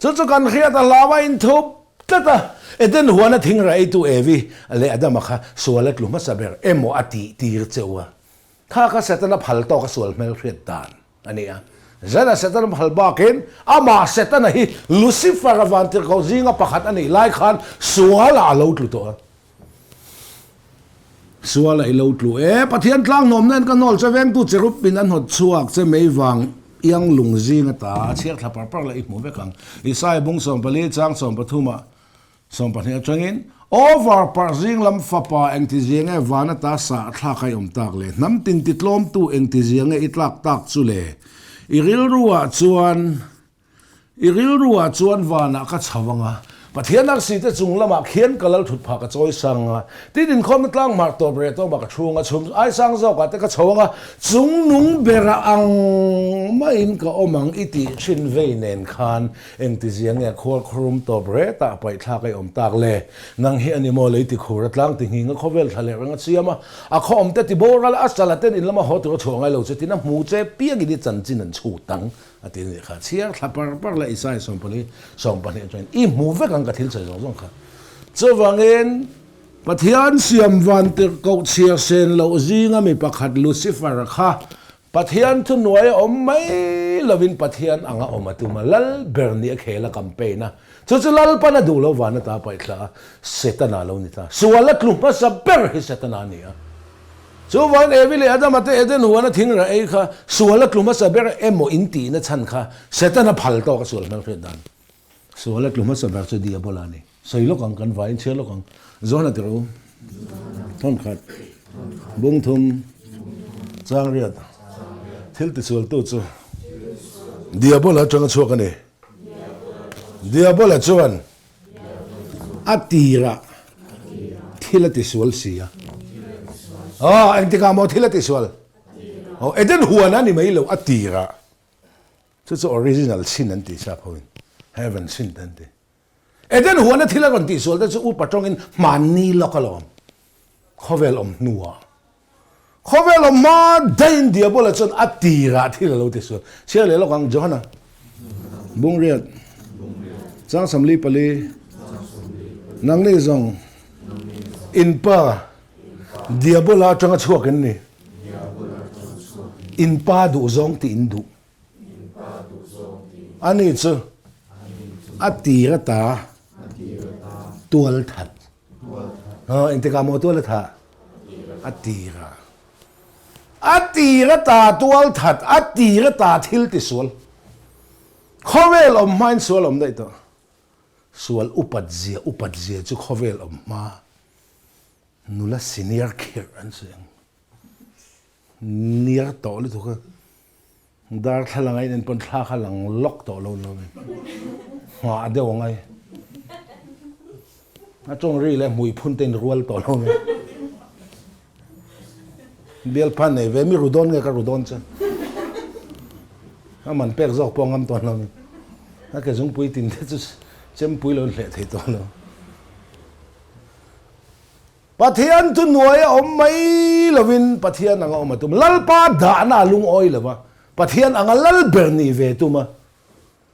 Chu chu kan hriat a hlau a inthup tlat a, Eden huana thingra eitu Evi leh Adama kha sual a tlu hmasa ber emaw a tih tir cheu a. Kha kha Setana phal tawk a sual hmel hriat dan a ni a. Zana Setana phal bakin amah Setana hi Lucifer-a vantirhkoh zinga pakhat a nih lai khan sualah a lo tlu tawh a. Sual a i lo tlu e. Pathian tlang hnawm nen ka hnawl che vengtu cherub in a hnawt chhuak che mei vang iang lung zing ata a chhiar thla par par la i hmu vek ang. Isaiah bung 14 chang 13 ah 12 atangin, Over par zing lam fapa engti zia nge van ata sa a thlak a i awm tak le? Hnam tin ti tlawmtu engti zia nge i tlak tak chu le? I rilru ah chuan I rilru ah chuan vanah ka chho ang a, Pathian arsi te chung lamah khian ka lal thut phah ka chawi sang a, tin inkhawmna tlang hmar tawp reh tawmah ka chhung a, chhum ai sang zawkah te ka chho ang a, chung nung bera ang maiin ka awm ang i tih thin vei nen khan engtizia nge khual khurum tawp reh tah paihthlak a i awm tak le? Nang hi a ni maw lei tikhur a tlang ti nghing a khawvel thla leh reng a siam a, a khaw awm te ti boral a, a chala ten in lama haw tur a chhuah ngai lo che tin a hmu che piangin i chanchin an chhut ang. A ti nih kha, chhiar thla par par leh Isaiah 14, 12 chuan i hmu vek ang ka thil sawi zawng zawng kha. Chuvangin Pathian siam vantirhkoh chhiar sen loh zinga mi pakhat Lucifer kha Pathian thuhnuai a awm mai lovin Pathian anga awm a tum a, lal ber nih a khel a campaign a, chu chu Lalpan a duh lo van ata paih thla a, Setana lo ni ta. Sual a tlu hmasa ber hi Setana a ni a. Chuvangin Evi leh Adama te Eden huana thingrah ei kha sual a tlu hmasa ber emaw in tihna chhan kha Setana phal tawk a sual hmel hriat dan. Sual a tlu hmasa ber chu Diabola a ni. Sawi lawk ang, kan vaiin chhiar lawk ang. Johana ti rawh u. Thawnkhat, bungthum, changriat, thil tisualtu chu Diabola atanga chhuak a ni. Diabola chuan A tirah thil a tisual si a. Aw, engtikah maw thil a tihsual? Aw, Eden huan a ni mai lo, a tirah. Chu chu original sin an ti sap hoin, heaven sin te an ti. Eden huana thil a rawn tihsual te chu upa tawngin hmanni lawk alawm, khawvel awm hnuah. Khawvel awm hma daihin Diabola chuan a tirah thil a lo tisual. Chhiar leh lawk ang, Johana, Bungriat, Changsamli pali, Nangni zawng in pa Diabola atanga chhuak in ni. In pa duhzawng tih in duh. Ani chu a tir ata tual that. Engtikah maw tual a thah? A tir a. A tir ata tual that, a tir ata thil tisual. Khawvel awm hmain sual awm daih tawh. Sual upat zia, upat zia chu khawvel awm hma nula senior khirh an sawi ang. Niar tawh lutuk a, darthlalang a inen pawn thla kha lang lawk tawh lo lo in nghah deuh a ngai. A tawng ri leh hmui phun te in rual tawh lo mai. Bialpa nei ve mi ru dawn nge ka ru dawn che. A man pek zawk pawh ngam tawh lo. A ke zungpui tin te chu chempui lo in hleh thei tawh lo. Pathian chu nuai a awm mai lovin Pathian anga awm a tum. Lalpa dahna a lungawi lo va, Pathian anga lal ber nih ve tum a,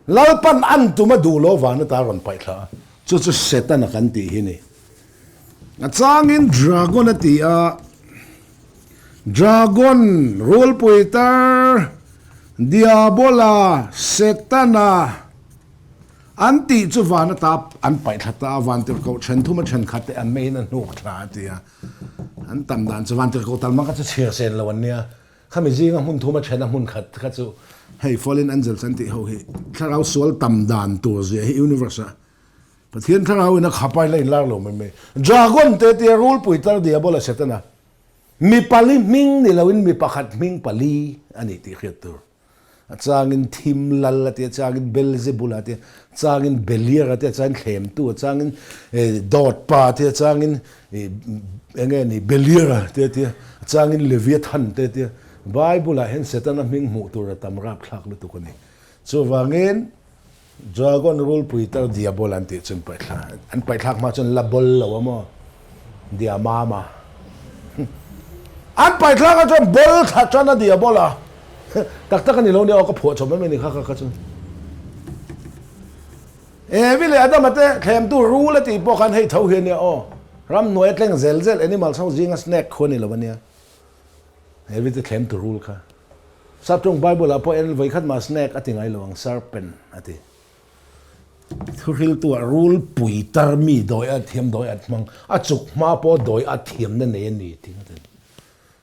Lalpan an tum a duh lo vang ata rawn paih thla a. Chu chu Setana kan tih hi ni. A changin Dragon a ti a, Dragon, rulpui tar, Diabola, Setana, An tih chu van ata an paih thla ta a, vantirhkoh then thuma thenkhat te an meiin a hnuk thla a ti a. An tam dan chu vantirhkoh tal mang kha chu chhiar sen lo an nia. Khami zinga hmun thuma then a hmun khat kha chu hei fallen angels an tih ho hi thlarau sual tam dan tur zia hi universe a Pathian thlarau in a khap a ila inlar lo mai mai. Dragon te tia rulpui tar diabola setana mi pali hming ni loin mi pakhat hming pali a nih tih hriat tur. A changin thim lal a ti, a changin Belzebul a ti, a changin Beliar a ti, a changin thlemtu, a changin dawt pa a ti, a changin eng nge ni Beliar a ti a ti, a changin Leviathan te a ti a. Bible ah hian Setana hming hmuh tur a tam rapthlak lutuk a ni. Chuvangin Dragon rulpui tar Diabol an tih chu an paih thlak an paih thlak hma chuan la bol lo a maw Diamama an paih thlak ah chuan bol thla tan a Diabol a tak tak a ni lo nia aw ka phuah chawp em em ni kha kha kha chu Evi leh Adama te thlemtu rul a tih pawh khan hei tho hi a nia aw ramhnuai a tleng zel zel animals ho zinga snake khu a ni lo a nia Evi te thlemtu rul kha Saptawng Bible ah pawh en vawikhat mah snake a ti ngai lo ang, serpent a ti. Thuhriltu ah rul pui tar mi dawi at thiam dawi at hmang, a chuk hma pawh dawi at thiamna nei a ni ti ngawt a ni.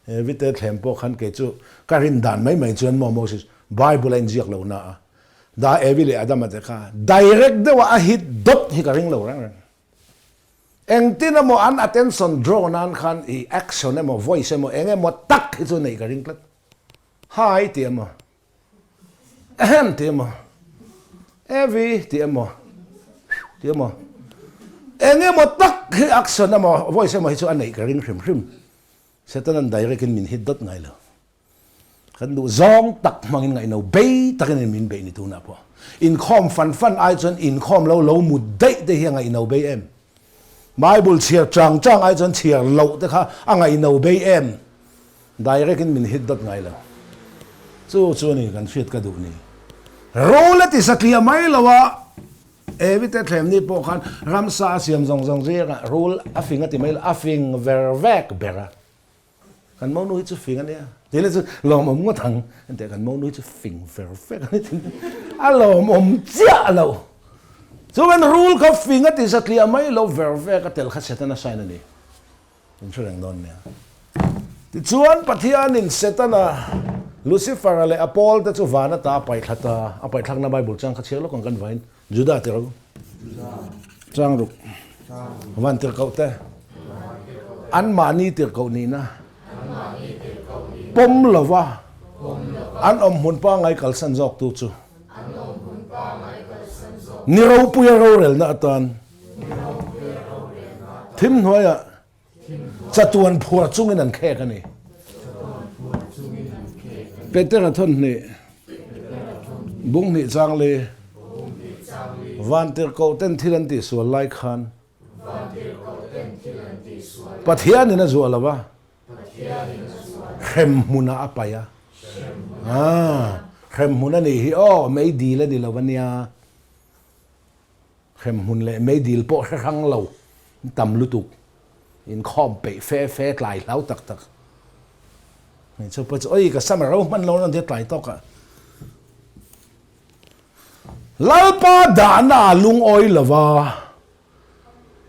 He vite thlem pawh khan kei chu ka rin dan mai mai chuan maw Moses Bible a inziak lo na a, da Evi leh Adama te kha direct deuh a a hit dawt hi ka ring lo reng reng. Engtin emaw an attention draw nan khan i action emaw voice emaw eng emaw tak hi chu neih ka ring tlat. Hi tih emaw, Ahem tih emaw, Evi tih emaw, tih emaw, eng emaw tak hi action emaw voice emaw hi chu a neih ka ring hrim hrim. Setanan direct in min hit dawt ngai lo. Kan duh zawng tak hmangin ngaihno bei takin in min beih ni tunah pawh. Inkhawm fan fan ai chuan inkhawm lo lo mut daih te hi a ngaihno bei em? Bible chhiar chang chang ai chuan chhiar loh te kha a ngaihno bei em? Direct in min hit dawt ngai lo. Chu chu a ni kan hriat ka duh ni. Rul a ti satliah mai lo a, Evi te thlemni pawh khan ramsa a siam zawng zawng zirah rul a fing a ti mai lo, a fing ver vek ber a. Kan monu hi chu fing a nia. Tih leh chu lawmawm ngawt ang. Enteh kan monu hi chu fing ver vek a ni tih a lawmawm chiah lo. Chuan rul kha fing a ti satliah mai lo ver vek a tel kha Setana sign a ni. In hre reng dawn nia. Tichuan Pathianin Setana, Lucifer-a leh a pawl te chu van ata a paihthla ta. A paihthlakna Bible chang kha chhiar lawk ang kan vain. Juda tirh u. Chang ruk. Van tirhkoh te. Anmahni tirhkoh nihna. Pawm lova. An awm hmun pangngai kalsan zawktu chu. Ni ropuia rorelna atan. Thim hnuaiah. Chatuan phuar chungin an khek a ni. Petera thawnhnih, Bunghnih changli, Vantirhkoh ten thil an tihsual lai khan Pathianin a zuah lo a, hremhmunah a paih a. Hremhmun a nih hi aw, meidil a ni lo a nia. Hremhmun leh meidil pawh hre hrang lo tam lutuk, inkhawm peih fe fe tlai hlau tak tak. Hmeichhe pawh chu oi ka sam a ro hman lo rawn tia tlai tawk a. Lalpa dahna a lungawi lo va,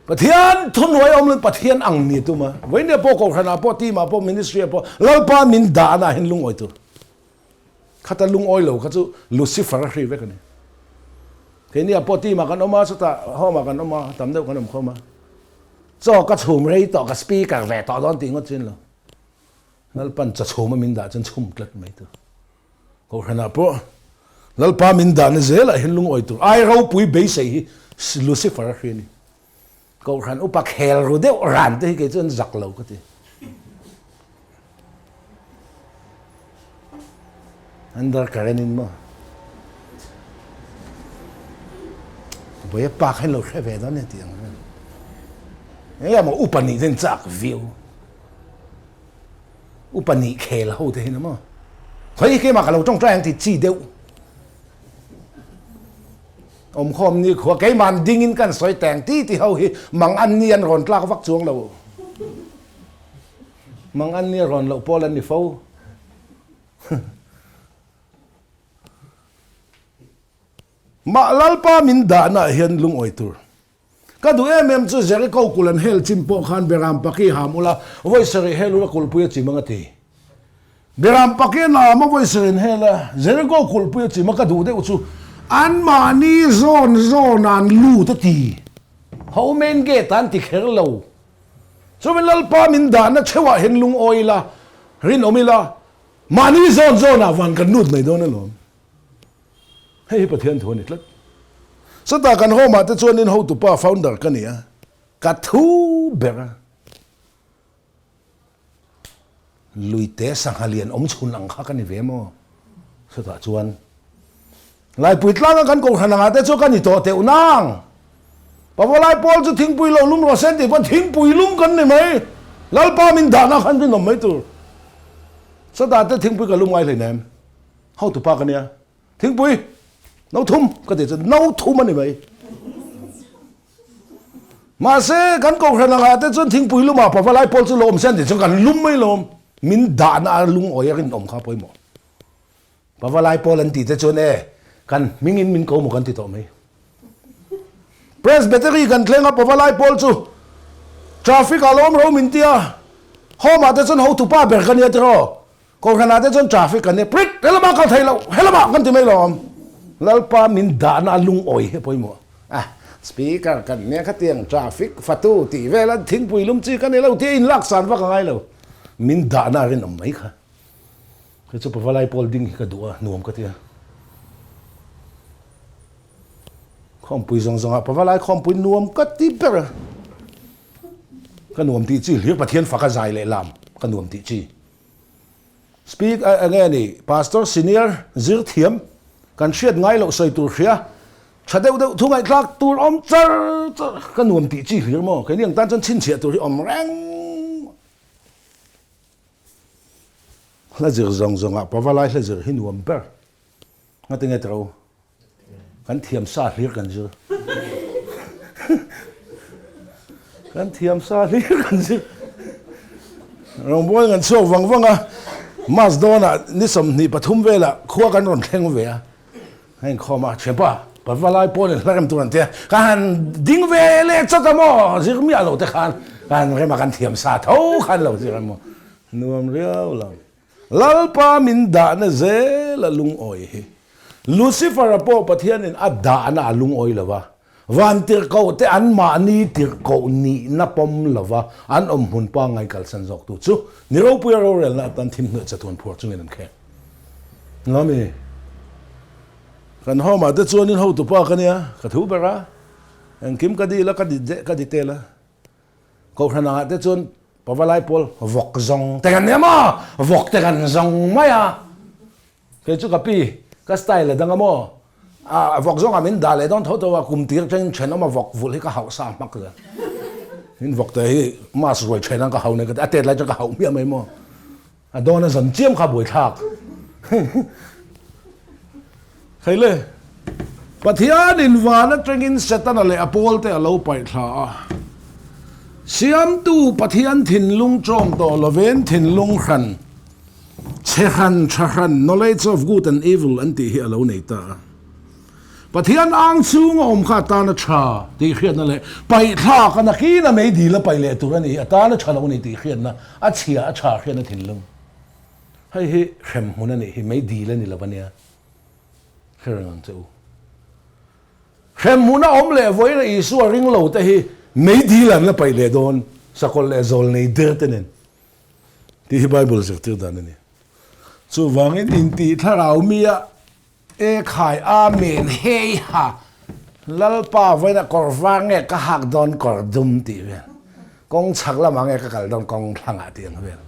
Pathian thuhnuai awm lo Pathian ang ni tum a. Vawinia pawh Kohhranah pawh team ah pawh ministry ah pawh Lalpa min dahna ah hian lungawi tur. Khata lungawi lo kha chu Lucifer a hri vek a ni. Keini ah pawh team ah kan awm a, chutah home ah kan awm a, tam deuh kan awm khawm a. Chaw ka chhum rei tawh, ka speaker ve tawh dawn tih ngawt chin lo. Lalpan chaw chhum a min dah chuan chhum tlat mai tur. Kohhranah pawh Lalpa min dahna zelah hian lungawi tur ai ropui beisei hi Lucifer a hria a ni. Kohhran upa khel ru deuh ran te hi kei chuan zak lo ka ti. Under current in maw? Buai pa khan lo hre ve dawn e tih ang vel. Enge maw upa nih ten chak viau. Upa nih khel ho te hian maw? Khawi keimah ka lo tawngtai ang tih chi deuh. Awmkhawm ni khua keimah dingin kan sawi teng ti ti ho hi mang an ni an rawn tlak vak chuang lo. Mang an ni a rawn loh pawl an ni fo. Mah Lalpa min dahna ah hian lungawi tur. Ka duh em em chu Jericho kulh an hel chin pawh khan Beram Paki ham ula vawi sarih hel ula kulhpui a chim ang a ti. Beram Paki an am a vawi sarih an hel a, Jericho kulhpui a chim a ka duh deuh chu anmahni zawn zawn ah an lut a ti. Ho main gate ah an ti kher lo. Chuvin Lalpa min dahna theuhah hian lungawi ila, rinawm ila, mahni zawn zawnah van kan lut mai dawn alawm. Hei hi Pathian thu a ni tlat. Chutah kan home ah te chuanin hotupa founder ka ni a, ka thu ber a. Luite sangha lian awm chhun ang kha ka ni ve maw? Chutah chuan Laipui tlanga kan kohhran angah te chu ka ni tawh teuh nang. Pavalai pawl chu thingpui lo lum rawh se tih pawn thingpui lum kan ni mai. Lalpa min dahna khan rinawm mai tur. Chutah te thingpui ka lum ngai hleinem. Hotupa ka nia. Thingpui no thum ka tih chu no thum a ni mai. Mahse kan kohhran angah te chuan thingpui lumah pavalai pawl chu lo awm se an tih chuan kan lum mai lawm. Min dahna a lungawi a rinawm kha pawimawh. Pavalai pawl an tih te chuan e kan hmingin min ko maw kan ti tawh mai. Presbytery kan thleng a pavalai pawl chu traffic ah lawm ro min tia home ah te chuan hotupa ber ka nia tiraw Kohhran ah te chuan traffic kan nia prit helamah kal thei lo helamah kan ti mai lo awm. Lalpa min dahna a lungawi hi a pawimawh a speaker kan nia khatiang traffic fatu tih vel a thingpui lum chi ka ni lo tia inlak san vak a ngai lo min dahna a rinawm mai kha. Kei chu pavalai pawl ding hi ka duh a, nuam ka ti a. Khawmpui zawng zawngah pavalai khawmpui nuam ka ti ber a. Ka nuam tih chi hlir Pathian faka zai leh lam ka nuam tih chi. Speak enge a ni Pastor senior zir thiam kan hriat ngai loh sawi tur hria tha deuh deuh thu ngaihthlak tur awm char char ka nuam tih chi hlir maw keini ang tan chuan chhinchhiah tur hi awm reng. Hla zir zawng zawngah pavalai hla zir hi nuam ber. Ngatinge tiro? Kan thiam sa hlir kan zir. Kan thiam sa hlir kan zir. Rawngbawlin kan chhuak vang vang a, Mas dawnah ni 23 velah khua kan rawn thleng ve a. A inkhawm a, Thianpa, pavalai pawn in hla rem tur an ti a, ka han ding ve leh chawt a maw, zir miah lo te khan ka han rem a, kan thiam sa tho khan lo zir a maw, nuam riau lo. Lalpa min dahna zel a lungawi hi. Lucifer-a pawh Pathianin a dahna a lungawi lo va, van tirhkoh te an mahni tirhkoh nihna pawm lo va, an awm hmun pangngai kalsan zawktu chu ni ropuia rorelna atan thimhnuai chatuan phuar chungin an khek. Ngami, kan home ah te chuanin hotupa ka nia, ka thu ber a, engkim ka dil a, ka detail a. Kohhran angah te chuan. Pavalai pawl vawk zawng te kan nia maw? Vawk te kan zawng mai a. Kei chu ka pi, ka style a dang a maw? A vawk zawngah min dah leh dawn tho tho a, kum tir atangin thenawm a vawk vulh hi ka hauh sa hmak zel. Min vawk te hi mask ruai then ang ka hau nei ka ti, a tet lai chuan ka hauh hmiah mai maw? A dawn a zan chiam kha buaithlak. Hei le, Pathianin van atangin Setana leh a pawlte a lo paih thla a. Siamtu Pathian thinlung tawng tawh lovin thinlung hran, chhe hran, tha hran, knowledge of good and evil an tih hi a lo nei ta a. Pathian ang chhunga awm kha atana tha tih hriatna leh paihthlak a nakin a meidil a paih leh tur a ni, atana tha lo a ni tih hriatna, a chhia a tha hriatna thinlung. Hei hi hremhmun a nih hi, meidil a ni lo a nia, hre reng ang che u. Hremhmun a awm leh vawiin a Isua ring lo te hi meidil an la paih leh dawn, sakawlh leh zawl nei der te nen tih hi Bible zirtir dan a ni. Chuvangin intih thlarau mi a E khai Amen hei ha Lalpa vawiinah kawr var nge ka hak dawn kawr dum tih vel kawng chhak lamah nge ka kal dawn kawng thlangah tih ang vel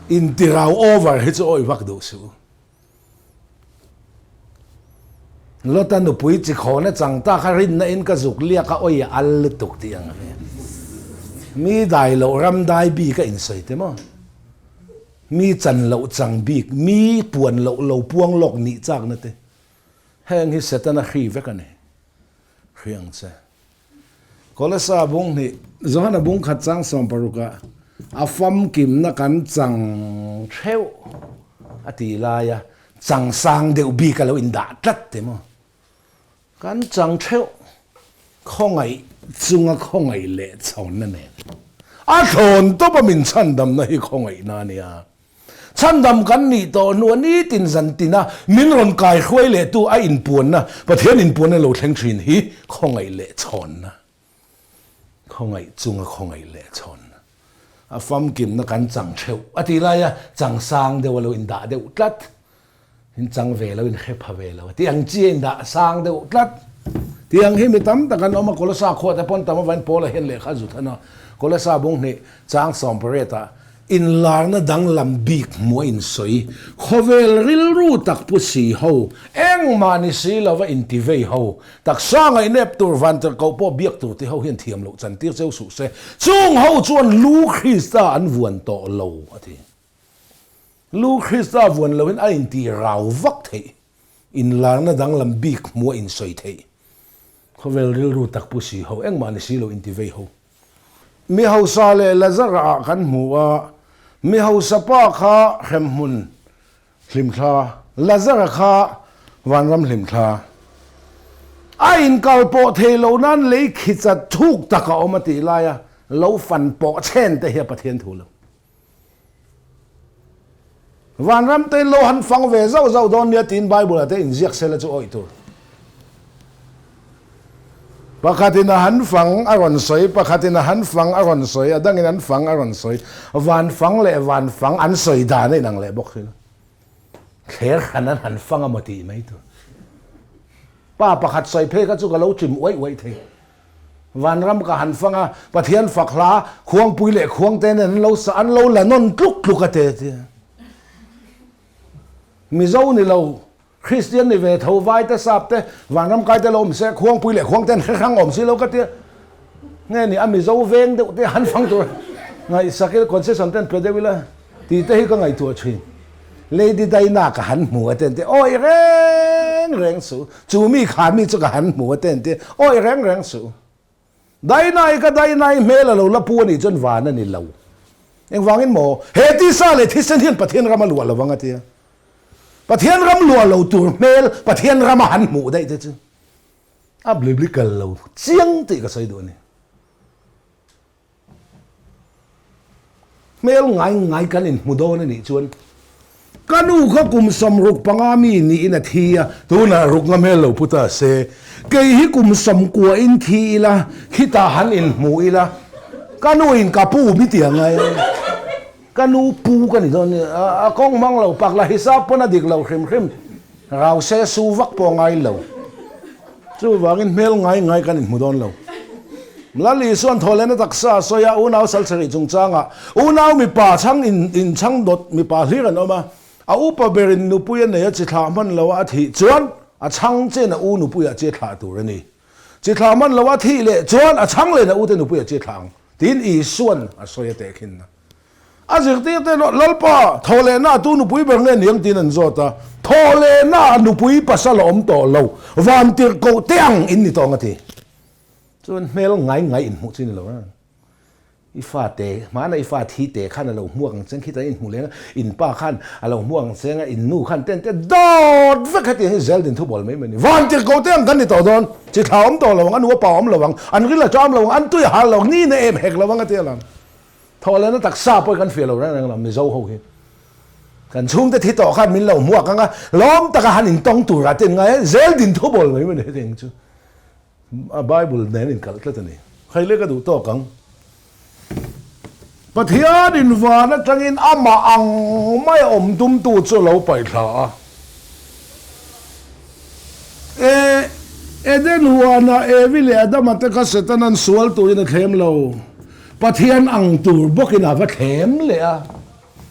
intirau over hi chu awih vak duh suh u. Lota nupui chi khawna chang ta kha rinna in ka zuk liak a awih a al lutuk tih ang vel mi dai loh ram dai bik a insawi te maw. Mi chan loh chang bik, mi puan loh lo puang lawk nih chakna te, heng hi Setana hri vek a ni. Hri ang che. Kolasa bung hnih, Johana bung khat chang 60 ah a famkimna kan chang theuh a tih laia chang sang deuh bik a lo indah tlat te maw? Kan chang theuh khawngaih chunga khawngaih leh chhawnna nen a thlawn tawp a min chhandamna hi khawngaihna a nia. Chhandam kan nih tawh hnua nitin zantina min rawn kai hruai lehtu a inpuanna, Pathian inpuanna lo thleng thin hi khawngaih leh chhawnna. Khawngaih chunga khawngaih leh chhawnna. A famkimna kan chang theuh a tih laia chang sang deuh a lo indah deuh tlat. In chang ve lo, in hre pha ve lo tih ang chi a indah sang deuh tlat. Tih ang hi mi tam tak an awm a, Kolasa khuah te pawn tam avain Paula hian lehkha a zut han a, Kolasa bung hnih chang 18 ah inlarna danglam bik hmuh a insawi, khawvel rilru tak pu si ho, engmah ni si lova inti vei ho, taksa ngaihnep tur vantirhkoh pawh biak tur ti ho hian thiam loh chantir cheu suh se, chung ho chuan lu Krista an vuan tawh lo a ti. Lu Krista vuan loin a intih rau vak theih, inlarna danglam bik hmuh a insawi theih. Khawvel rilru tak pu si ho, engmah ni si lo inti vei ho. Mi hausa leh Lazara ah kan hmu a, mi hausa pa kha hremhmun hlimthla, Lazara kha vanram hlimthla. A inkal pawh thei lo nan lei khichat thuk tak a awm a tih laia lo fan pawh chen te hi a Pathian thu lo. Vanram te lo han fang ve zauh zauh dawn nia tiin Bible ah te inziak sela chu awih tur. Pakhatin a han fang a rawn sawi, pakhatin a han fang a rawn sawi, a dangin an fang a rawn sawi. Van fang leh van fang an sawi dan a inang leh bawk si lo. Thler hran an han fang a maw tih mai tur. Pa pakhat sawi phei kha chu ka lo chim uaih uaih thei. Vanram ka han fang a, Pathian fak hla Khuangpui leh Khuangte nen an lo sa, an lo la nawn tluk tluk a te tia. Mizo ni lo, Kristian ni ve tho, vai te, sap te, vanram kai te lo awm se, Khuangpui leh Khuangte an hre hrang awm si lo ka tia. Nge ni a Mizo veng deuh te han fang tur ngaihsak ila, concession te an pe deuh ila tih te hi ka ngaihtuah thin. Lady Daina ka han hmu a ten te awi reng reng suh, chu mi kha mi chu ka han hmu a ten te awi reng reng suh. Daina i ka Daina i hmel a lo la pu a nih chuan van a ni lo. Engvangin maw? He tisa leh thisen hian Pathian ram a luah lo ang a tia. Pathian ram luah lo tur hmel Pathian ram a han hmuh daih te chu a biblical lo chiang tih ka sawi duh a ni. Hmel ngai ngai kan inhmu dawn a nih chuan ka nu kha kum 65 mi niin a thi a, tunah ruk nga hmel lo pu ta se, kei hi kum 90 in thi ila, khitah han inhmu ila, ka nu in ka pu mi ti angai a, ka nu pu ka ni dawn a, a kawng hmang lo pak la hisap pawn a dik lo hrim hrim, rau se su vak pawh ngai lo, chuvangin hmel ngai ngai kan inhmu dawn lo. Lal Isua'n thawhlehna taksa a sawi a, unau salsarih chungchangah unau mipa chhang in inchhang dawt mipa hlir an awm a, a upa berin nupui a nei a chi thlah hman loa a thih chuan a chhang chen a u nupuiah chi a thlah tur a ni. Chi thlah hman loa a thih leh chuan a chhang len a ute nupuiah chi a thlah ang, tiin Isua'n a sawi a tehkhinna. A zirtirte erawh, Lalpa, thawhlehna a tu nupui ber nge niang? tiin an zawt a. Thawhlehna a nupui pasal a awm tawh lo, vantirhkoh te ang in ni tawh ang a ti. Chuan hmel ngai ngai inhmuh chu i ni lo a. I fate, hmana i fa thi te khan a lo hmuak ang cheng khitah i inhmuh leng a, in pa khan a lo hmuak ang cheng a, in nu khan ten te dawt vek hetiang hi zeldin thu bawl mai mai a ni. Vantirhkoh te ang kan ni tawh dawn, chi thla awm tawh lo ang, a nu a pa awm lo ang, an ril a ṭam lo ang, an tui a hal lo ang, ni na em hek lo ang a ti alang. Thawhlehna taksa pawh hi kan fiah lo reng reng lo, Mizo ho hi. Kan chhungte thi tawh khan min lo hmuak ang a, lawm taka han intawng turah te an ngai a, zel din thu bawl mai mai ni hetiang chu. A Bible nen inkalh tlat a ni. Khaile ka duh tawk ang. Pathian in van atangin amah ang mai a awm tumtu chu a lo paih thla a. E, Eden huanah Evi leh Adama te kha Setanan sual turin a thlem lo. Pathian ang tur bawkin a va thlem leh a.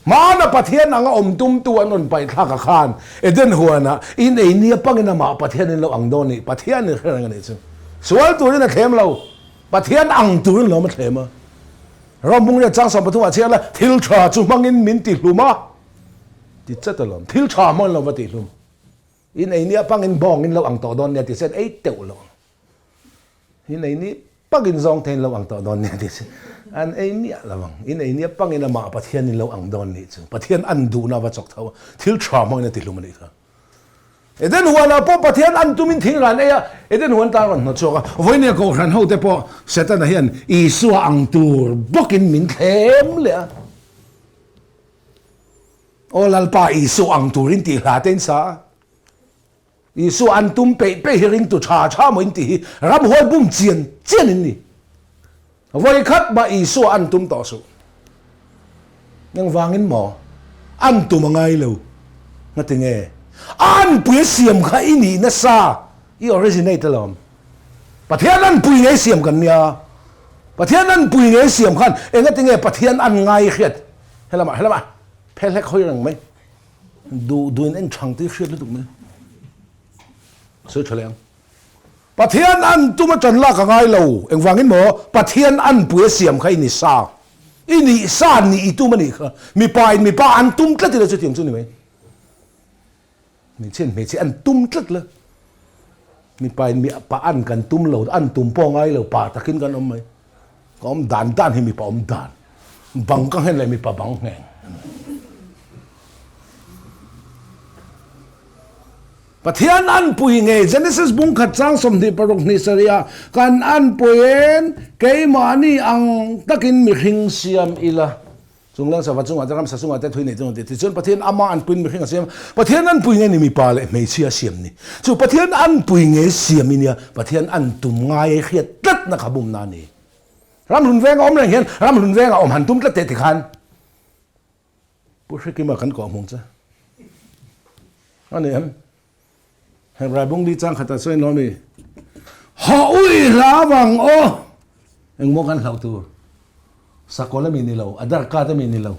Hmana Pathian anga awm tumtu an rawn paih thlak a khan Eden huanah in ei nia pangin amah Pathian in lo ang dawn nih Pathian in hre reng a nih chu. Sual turin a thlem lo. Pathian ang turin lawm a thlem a. Ram bung riat chang 13 ah chhiar la thil tha chu hmangin min ti hlum a ti chat alawm. Thil tha hmangin lo va ti hlum. In ei nia pangin bawng in lo ang tawh dawn nia ti sen ei teuh lo ang. In ei ni pangin zawng te in lo ang tawh dawn nia tih chu an ei miah lo ang. In ei nia pangin amah Pathian in lo ang dawn nih chu. Pathian an duhna va chawk tho a, thil tha hmangin a ti hlum a nih kha. Eden huanah pawh Pathian an tumin thing ran ei a, Eden huan tan rawn hnawt chhuak a. Vawinia Kohhran hote pawh Setana hian Isua ang tur bawkin min thlem leh a. Aw Lalpa Isua ang turin tih hla te in sa a. Isua an tum peih peih hi ringtu tha tha maw in tih hi ramhuai bum chian chian in ni. Vawi khat mah Isua an tum tawh suh. Engvangin maw? An tum a ngai lo. Ngati nge? A anpui a siam kha i nih nasa, i originate alawm. Pathian anpui ngei siam kan nia. Pathian anpui ngei siam khan engati nge Pathian an ngai hriat? Helamah, helamah, phelhlek hawi reng mai. Duh duhin en thang tih hriat lutuk mai. Sawi tha leh ang. Pathian an tum a tan lak a ngai lo. Engvangin maw? Pathian an pui a siam kha i ni sa. I nih sa nih i tum a nih kha. Mipa in mipa an tum tlat ila chutiang chu ni mai. Hmeichhia in hmeichhia an tum tlat la. Mipa in mipa an kan tum lo, an tum pawh a ngai lo, pa takin kan awm mai. Ka awm dan dan hi mipa awm dan. Bang ka nghen leh mipa bang ngheng. Pathian anpui ngei Genesis bung khat chang 26 hnih sarih ah kan anpuiin keimahni ang takin mihring siam ila. Chungleng sava chungah te ramsa chungah te thui nei chungah te tichuan Pathian ama anpuiin mihring a siam a. Pathian anpui nge ni mipa leh hmeichhia a siam ni. Chu Pathian anpui nge siam i nia Pathian an tum ngai hriat tlatna kha bumna a ni. Ramhlun venga awm reng hian ramhlun venga awm han tum tlat teh tikhan Pu Hrikima kan kawh hmung che a ni em? Hebrai bungli chang khatah chuan in awm i Haw ui hla vang aw! Engmaw kan hlauh tur? Sakawlh ami ni lo, Aadhaar card ami ni lo.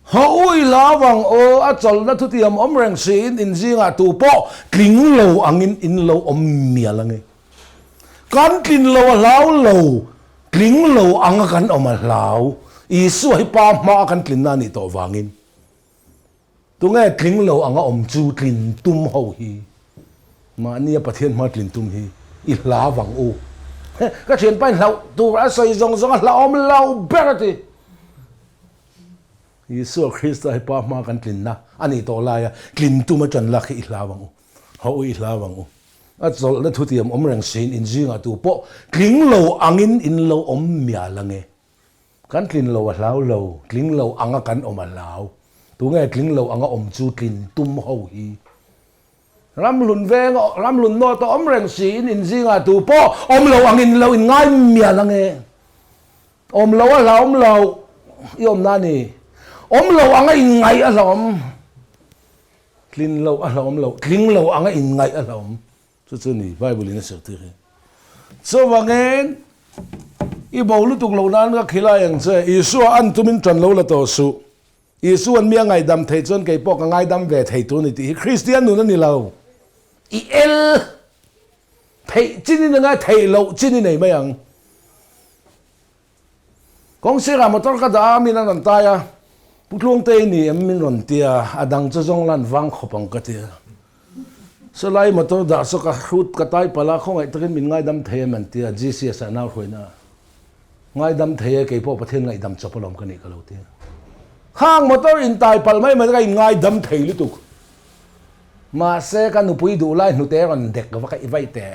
Haw ui hla vang aw, a chawlhna thutiam awm reng siin in zingah tu pawh tling lo angin in lo awm mial ange. Kan tlin lo a hlau lo, tling lo anga kan awm a hlau. Isua hi Pa hmaa kan tlinna a nih tawh vangin. Tunge tling lo anga awm chu tlin tum ho hi? Mahnia Pathian hmaa tlin tum hi i hla vang u. Ka thianpa in hlauh tur a sawi zawng zawng a hlauhawm lo ber a ti. Isua Krista hi Pa hmaa kan tlinna a nih tawh laia tlin tum a ṭan lak hi i hlau ang u. Ho u i hlau ang u. A chawlhna thutiam awm reng siin in zingah tu pawh tling lo angin in lo awm mial ange. Kan tlin lo a hlau lo, tling lo anga kan awm a hlau. Tunge tling lo anga awm chu tlin tum ho hi? Ramhlun veng ramhlun nawt a awm reng siin in zingah tu pawh awm lo angin lo in ngai mial ange. Awm lo a hlauhawm lo i awmna a ni. Awm lo anga in ngaih a hlauhawm. Tlin lo a hlauhawm lo, tling lo anga in ngaih a hlauhawm. Chu chu ni Bible in a sertir hi. Chuvangin. I bo lutuk loh nan ka khilai ang che. Isua an tumin ṭan lo la tawh suh. Isua'n mi a ngaihdam thei chuan kei pawh ka ngaidam ve thei tur a ni tih hi Kristian nun a ni lo. I el theih chin in a ngai theih loh chin i nei mai ang. Kawng sirah motor ka dah a, min an rawn tai a, Pu Tluangtei ni em min rawn ti a, a dang chu zawng lan vang khawp ang ka ti a. Sawlai motor dah saw ka hrut ka tai palh a, khawngaih takin min ngaidam thei em an ti a, GCS ah nau hruaina ah. Ngaidam thei e, keipawh Pathian ngaihdam chawp alawm ka nih ka lo ti a. Khang motor intai palh mai mai ka inngaidam thei lutuk. Mahse ka nupui duh lai hnute rawn dek va ka i vaih teh.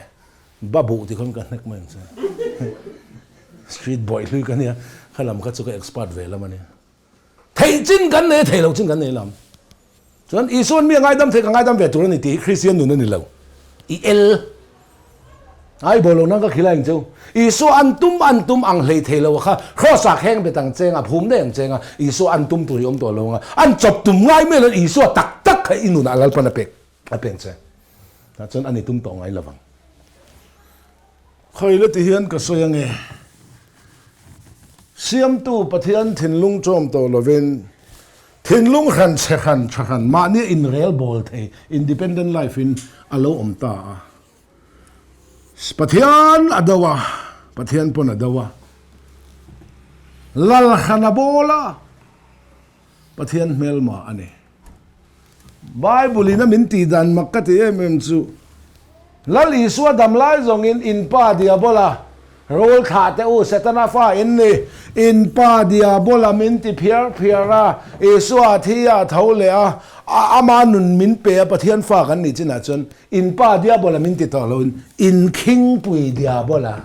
Babu ti khawn ka hnek mai ang che. Street boy hlui ka nia, kha lam kha chu ka expert ve lam a nia. Theih chin kan nei a, theih loh chin kan nei lam. Chuan Isua'n mi a ngaidam thei ka ngaidam ve tur a ni tih hi Kristian nun a ni lo. I el. Ai bo lo nang ka khilai ang cheu. Isua an tum an tum ang hlei thei lo a kha Kraws ah kheng bet ang cheng a, phum daih ang cheng a, Isua an tum tur i awm tawh lo ang a, an chawp tum ngai mai lo Isua tak tak kha i nunah Lalpan a pek a peng che. Tah chuan a ni tum tawh ngai lo vang. Khawi la ti hian ka sawi ange. Siamtu Pathian thinlung chawm tawh lovin thinlung hran chhe hran tha hran mahnia inrel bawl thei independent life in a lo awm ta a. Pathian a do a, Pathian pawn a do a. Lal hran a bawl a, Pathian hmelma a ni. Bible in a min tih dan mak ka ti em em chu, Lal Isua dam lai zawngin in pa Diabola rul thlah teh u, Setana fa in ni, in pa Diabola min ti phiar phiar a, Isua thi a tho leh a, ama nun min pe a, Pathian fa kan nih chinah chuan in pa Diabola min ti tawh loin in khingpui Diabola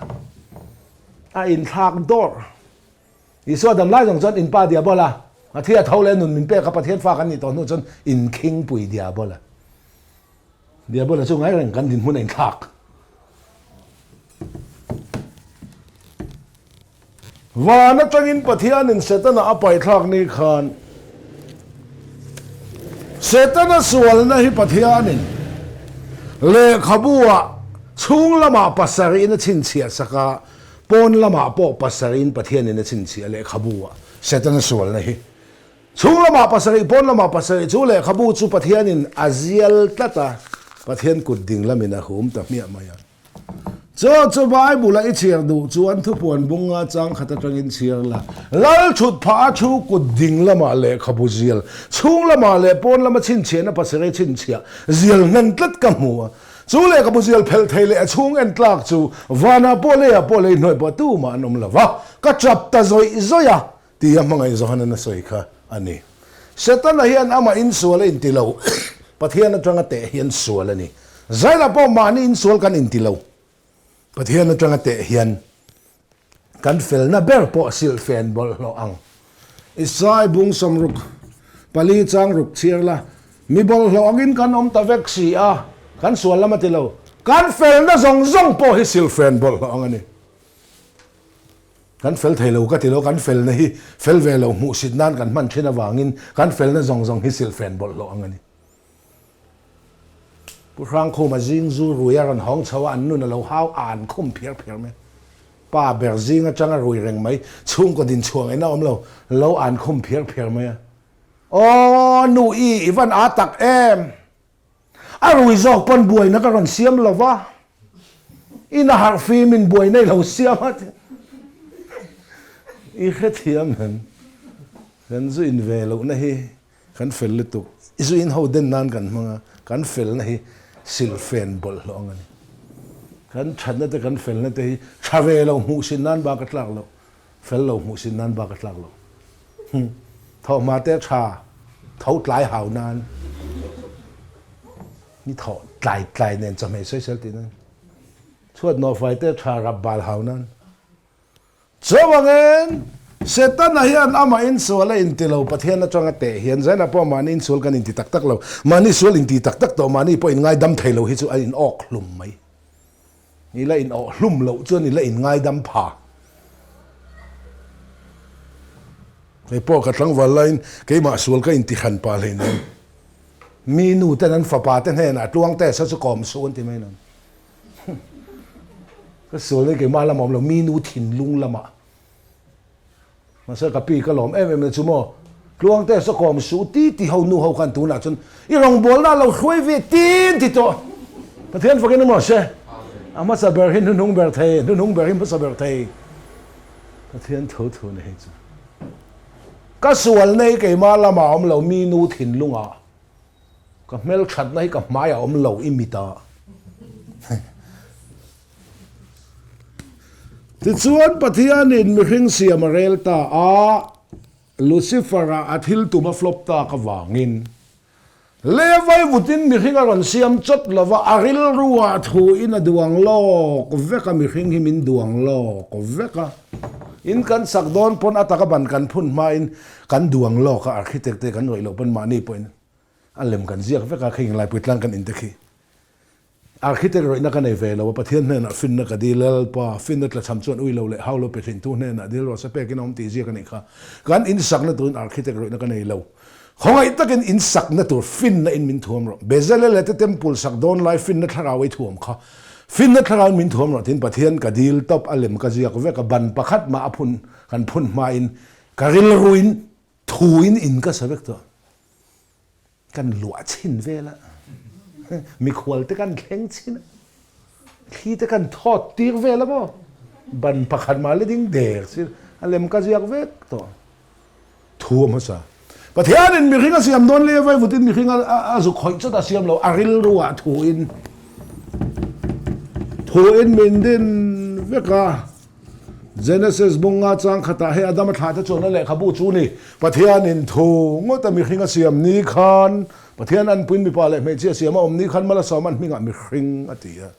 a inthlak dawrh. Isua dam lai zawng chuan in pa Diabola a thi a tho leh nun min pek a, Pathian fa kan nih tawh hnu chuan in khingpui Diabola. Diabola chu ngai reng kan dinhmun a inthlak. Van atangin Pathianin Setana a paithlak ni khan Setana sualna hi Pathianin lehkhabu ah chhung lamah pasarih in a chhinchhiah sak a, Pawn lamah pawh pasarih in Pathianin a chhinchhiah lehkhabu ah Setana sualna hi. Chhung lamah pasarih, pawn lamah pasarih chu lehkhabu chu Pathianin a zial tlat a, Pathian kut ding lamin a hum ta hmiah mai a. Chu chu Bible a i chhiar duh chuan thupuan bunga chang khat atangin chhiar la. Lal thut phah a thu kut ding lamah lehkhabu zial, chhung lamah leh pawn lama chhinchhiahna pasarih chhinchhiah zial hnan tlat ka hmu a. Chu lehkhabu zial phelh thei leh a chhung en tlak chu vanah pawh leiah pawh lei hnuai pawh tumah an awm lo va, ka chap ta zawih zawih a, tia hmangaih Johanan a sawi kha a ni. Setana hian amah insual a inti lo, Pathian atanga teh hian sual a ni. Zailah pawh mahni insual kan inti lo, Pathian atanga teh hian Kan felna ber pawh silhfen bawlhhlawh ang. Isai bung sawmruk pali chang ruk chhiar la, mi bawlhhlawh angin kan awm ta vek si a, kan sual lam a ti lo. Kan felna zawng zawng pawh hi silhfen bawlhhlawh ang a ni. Kan fel thei lo ka ti lo, kan felna hi fel ve lo hmuhsit nan kan hman thin avangin kan felna zawng zawng hi silhfen bawlhhlawh ang a ni. Pu Hrangkhuma zing zu rui a rawn hawng chho a, an nun a lo hau an khum phiar phiar mai. Pa ber zing atanga rui reng mai, chhungkaw din chhuah ngaihna awm lo, lo an khum phiar phiar mai a. Aw nu i, i van a tak em? A rui zawk pawn buaina ka rawn siam lo va, in a harh fim in buaina i lo siam a ti. I hrethiam em? Kan zu in ve lohna hi Kan fel lutuk. I zu in ho den nan kan hmang a, kan felna hi silfen bawlhhlawh ang a ni. Kan thatna te kan felna te hi tha ve lo hmuhsin nan bak a tlak loh, fel lo hmuhsin nan bak a tlak loh. Hum. Thawhhma te tha, tho tlai hau nan. Ni thawh tlai tlai nen chawhmeh sawisel tih nan. Chhuat nawhfai te tha rap bal hau nan. Chuvangin, Setana hian amah insual a inti lo, Pathian atanga teh hian Zaina pawh mahni insual kan inti tak tak lo, mahni sual inti tak tak tawh, mahni pawh inngaidam thei lo hi chu a inawk hlum mai. I la inawh hlum loh chuan i la inngaidam pha. Kei pawh ka tlangval laiin keimah sual ka inti hran pah hleinem. Mi nu ten an fapa te hnenah tluang test a chu kawm suh an ti mai lo. Ka sualna hi keimah lamah awm lo, mi nu thinlung lamah. Mahse ka pi ka lawm em em na chu maw, Tluangte saw kawm suh ti ti ho nu ho khan tunah chuan i rawngbawlna a lo hruai ve tin ti tawh. Pathian fakin emaw se, a hmasa ber hi hnuhnung ber thei, hnuhnung ber hi hmasa ber thei. Pathian tho thu ni hei chu. Ka sualna hi keimah lamah a awm lo, mi nu thinlungah. Ka hmelthatna hi ka hmaiah a awm lo i mitah. Tichuan Pathianin mihring siam a rel ta a, Lucifer-a a thil tum a flop tak avangin Levi vutin mihring a rawn siam chawt lo va, a rilruah thuin a duang lawk vek a, mihring hi min duang lawk vek a. In kan sak dawn pawn a taka ban kan phun hmain kan duang lawk a, architect te kan rawih loh pawn mahni pawhin a lem kan ziak vek a, kheng Laipui tlang kan in te khi. Architect rawihna ka nei ve lo a, Pathian hnenah finna ka dil, Lalpa, finna tlachham chuan ui lo leh hau lo pe thintu hnenah dil rawh se pekin a awm tih ziak a nih kha. Kan insakna turin architect rawihna ka nei lo. Khawngaih takin insakna tur finna in min thuam rawh. Bezalel te temple sak dawn lai finna thlarau ei thuam kha. Finna thlarau in min thuam rawh tiin Pathian ka dil tawp, a lem ka ziak vek a, ban pakhat mah a phun kan phun hmain ka rilruin thuin in ka sa vek tawh. Kan luah chhin vel a, mikhual te kan thleng chhin a, thli te kan thawt tir vel a maw, ban pakhat mah la ding der si a lem ka ziak vek tawh thu a hmasa. Pathianin mihring a siam dawn leh vaivutin mihring a zuk khawih chawt a siam lo, a rilruah thuin thuin min din vek a. Genesis bunga chang khatah hei Adama thlah te chuan a lehkhabu chu ni. Pathianin thu ngawt a mihring a siam ni khan, Pathian anpuiin mipa leh hmeichhia siam a awm ni khan Malasawma'n hmingah mihring a ti a.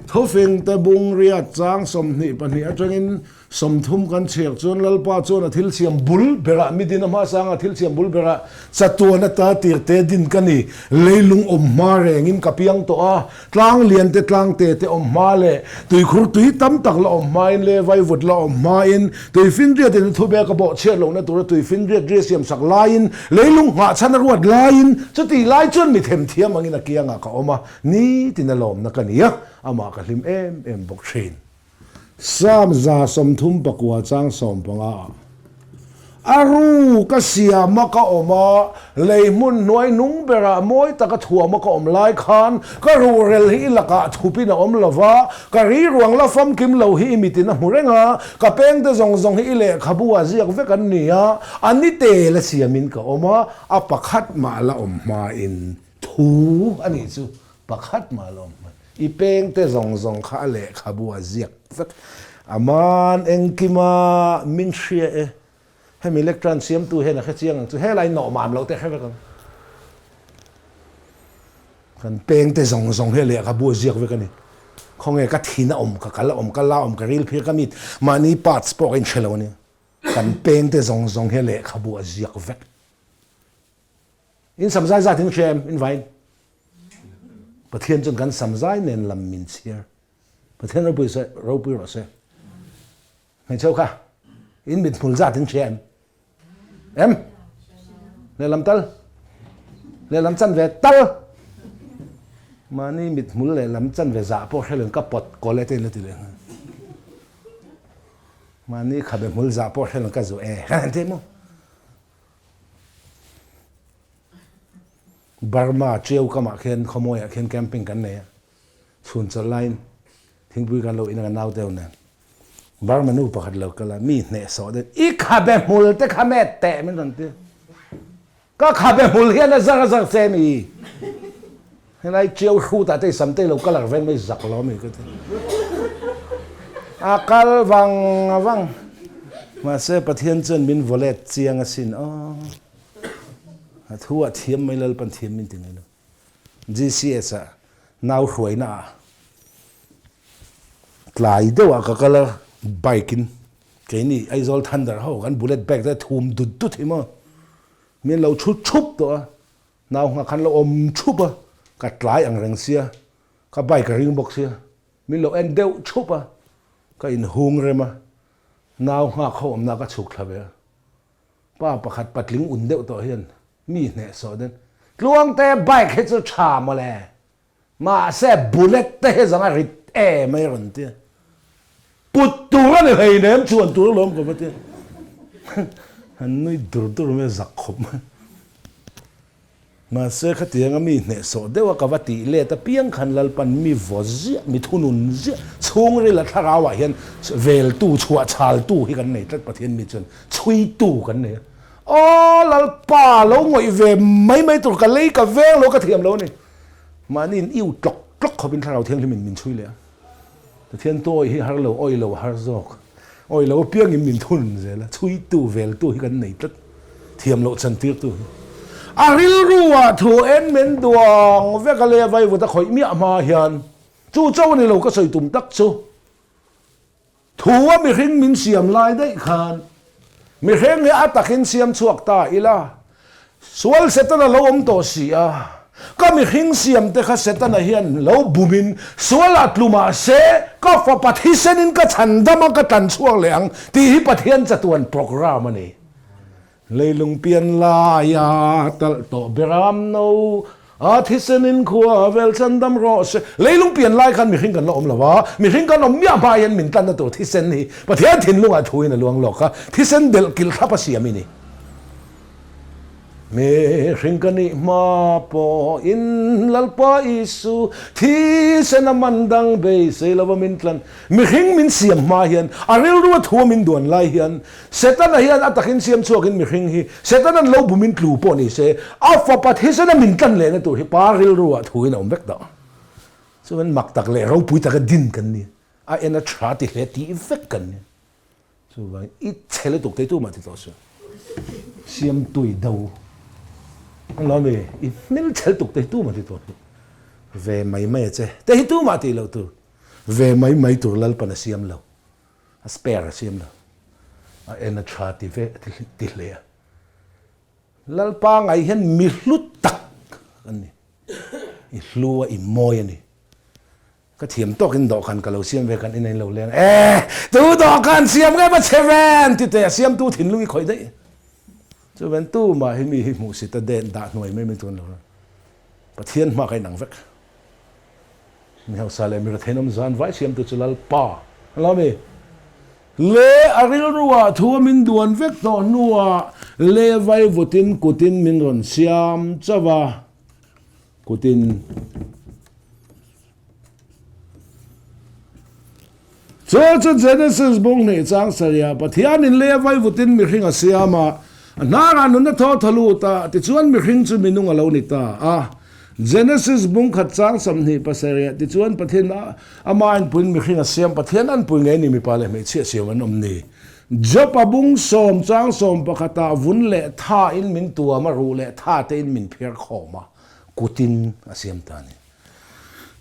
Thufing te bung riat chang 22 atangin 30 kan chhiar chuan Lalpa chuan a thil siam bul berah midin a hmasanga thil siam bul berah chatuan ata tirte din ka ni. Leilung awm hma rengin ka piang tawh a. Tlang lian te tlang te te awm hma leh tuikhur tui tam tak la awm hmain leh vaivut la awm hmain tuifinriat in a thu bek a bawh chhiat lohna tura tuifinriat ria siam sak laiin leilung nghah chhan a ruat laiin chutih lai chuan mi themthiam angin a kiangah ka awm a, nitin a lawmna ka ni a, amah ka hlim em em bawk thin. Psalm 39 chang 15 ah, A ru ka siam a ka awm a, lei hmun hnuai hnung berah mawi taka thuam a ka awm lai khan ka ruhrel hi i lakah thupin a awm lo va, ka ri ruang la famkim lo hi i mitin a hmu reng a, ka pengte zawng zawng hi i lehkhabu ah ziak vek an ni a, a ni tel a siamin ka awm a, a pakhat mah la awm hmain thu a nih chu Pakhat mah lo hman. I pengte zawng zawng kha a lehkhabu a ziak vek. A man engkima min hria e. Hemi lectern siamtu hian a hre chiang ang chu. Helai nawhmam loh te a hre vek ang. Kan pengte zawng zawng hi a lehkhabu a ziak vek a ni. Khawnge ka thin a awm, ka kal a awm, ka la awm, ka ril phir, ka mit, mahni parts pawh ka inhre lo a ni. Kan pengte zawng zawng hi a lehkhabu a ziak vek. In sam zai zat in hria em? In vain. Pathian chuan kan sam zai nen lam min chhiar. Pathian ropui se, ropui rawh se. Hmeichhe kha, in mit hmul zat in hria em? Em? Lehlam tal? Lehlam chan ve tal? Mahni mit hmul lehlam chan ve zah pawh hre lo in ka pawt kawl e te in la ti leh nghal. Mahni khabe hmul zah pawh hre lo in ka zu e. Te maw? Burma Chiau kamah khian khawmawiah khian camping kan nei a, chhun chawlh laiin thingpui kan lo in a kan nau deuh nen. Burma nu pakhat lo kal a, mi hnehsawh deuh, I khabe hmul te kha met teh min rawn ti. Ka khabe hmul hian a zar a zar che mi. Helai Chiau hrutah te i sam te i lo colour vel mai zak lo ami ka ti. A kal vang vang. Mahse Pathian chuan min vawlet chiang asin aw. A thu ah thiam mai Lalpan thiam min ti ngai lo. GCS ah nau hruaina ah tlai deuh ah ka kal a bike in keini Aizawl Thunder ho kan bullet bike te thum dut dut hi maw min lo chhut thup tawh a nau nghak khan lo awm thup a ka tlai ang reng sia ka bike a ring bawk sia min lo en deuh thup a ka inhung rem a nau nghak ho awmna ka chhuk thla ve a. Pa pakhat patling un deuh tawh hian mi hnehsawh den Tluangte bike hi chu tha mawle, mahse bullet te hi zawng a rit em mai rawn ti a. Put tur a ni hleinem chuan tur alawm ka va ti. Han nui dur dur mai a zak khawp mai. Mahse khatianga mi hnehsawh deuha ka va tih let apiang khan Lalpan mi vaw ziah, mi thunun ziah, chhungril a thlarauah hian veltu, chhuahchhaltu hi kan nei tlat Pathian mi chuan chhuitu kan nei a. Aw Lalpa lo ngawih ve mai mai tur ka lei ka veng lo ka thiam lo a ni. Mahni in iu tlawk tlawk khawpin thlarau thianghlimin min chhui leh a. Pathian tawi hi har lo, awi lo a har zawk. Awi lo apiangin min thun zel a, chhuitu, veltu hi kan nei tlat, thiam loh chantirtu hi. A rilruah thu en men duang vek a leh vaivut a khawih miah hma hian chu cho a ni lo ka sawi tum tak chu. Thu a mihring min siam lai daih khan mihring hi a takin siam chhuak ta ila, sual Setana lo awm tawh si a, ka mihring siam te kha Setana hian lo bumin sual a tlu mah se ka fapa thisenin ka chhandam a ka tlan chhuak leh ang tih hi Pathian chatuan program a ni. Leilung pian laia talh tawh beram no a thisenin khua vel chandam rawh se. Leilung pian lai khan mihring kan la awm lo a, mihring kan awm miah hma hian min tlanna tur thisen hi Pathian thinlungah thuin a luang lawk a, thisen delh kilh thlap a siam i ni. Mihring ka nih hma pawhin Lalpa Isu thisen a man dang beisei lova min tlan. Mihring min siam hma hian a rilru a thu a min duan lai hian Setana hian a takin siam chhuakin mihring hi Setana'n lo bumin tlu pawh ni se, a fapa thisena min tlan lehna tur hi pa rilruah thuin a awm vek tawh. Chuan mak tak leh ropui taka din kan ni, a en a tha ti hle tih vek kan ni. Chuvangin i chhe lutuk thei tumah ti tawh suh. Siamtui do a lo ni, i hmel chhe lutuk thei tumah ti tawh suh. Ve mai mai a che, te hi tumah tih loh tur. Ve mai mai tur Lalpan a siam lo. A spare a siam lo. A en a tha ti ve ti hle a. Lalpa ngai hian mi hlu tak an ni. I hlu a i mawi a ni. Ka thiam tawkin dawhkan ka lo siam ve kan in a in lo leng e tu dawhkan siam nge va chhe ve an ti teh a siamtu thinlung i khawih daih. Chuven tu mah hi mi hi hmuhsit a den dah hnuai mai mai chuan lo Pathian hma ka inang vek. Mi hausa leh mi retheihnawm zan vai siamtu chu Lalpa a lo ni. Le a rilruah thu a min duan vek tawh hnuah le vaivutin kutin min rawn siam chauh a, kutin. Chu chu Genesis bung hnih chang sarihah Pathianin le vaivutin mihring a siam a, a hnarah nunna thaw thaw lut a, tichuan mihring chu minung a lo ni ta a. Genesis bung khat chang 20 pasarihah tichuan Pathian ama inpuiin mihring a siam, Pathian anpui ngei ni mipa leh hmeichhia siam an awm ni. Job-a bung sawm chang sawm pakhatah vun leh thain min tuam a, ruh leh tha tein min phiar khawm a, kutin a siam ta a ni.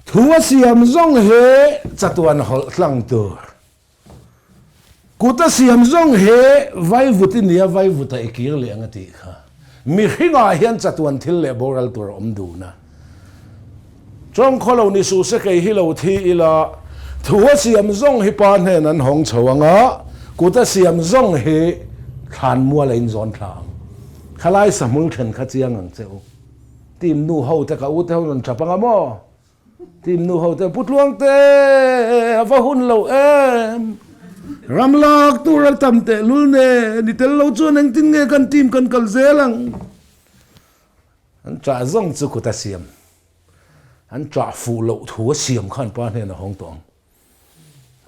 Thu a siam zawng hi chatuan hawlh tlang tur. Kut a siam zawng hi vaivut i nia vaivuta i kir leh ang a tih kha. Mihringah hian chatuan thil leh boral tur a awm dun a. Chawngkhaw lo ni suh se kei hi lo thi ila, thu a siam zawng hi pa hnen an hawng chho ang a, kut a siam zawng hi thlan mual a inzawn thla ang. Khalai sahmul then kha chiang ang che u. Team nu ho te ka u te ho rawn tap anga maw? Team nu ho te Pu Tluangte a va hun lo em! Ram lak tur a tam teh lul nen i tel lo chuan engtin nge kan team kan kal zel ang? An ṭah zawng chu kut a siam. An ṭah fuh loh thu a siam khan pa hnen a hawng tawh ang.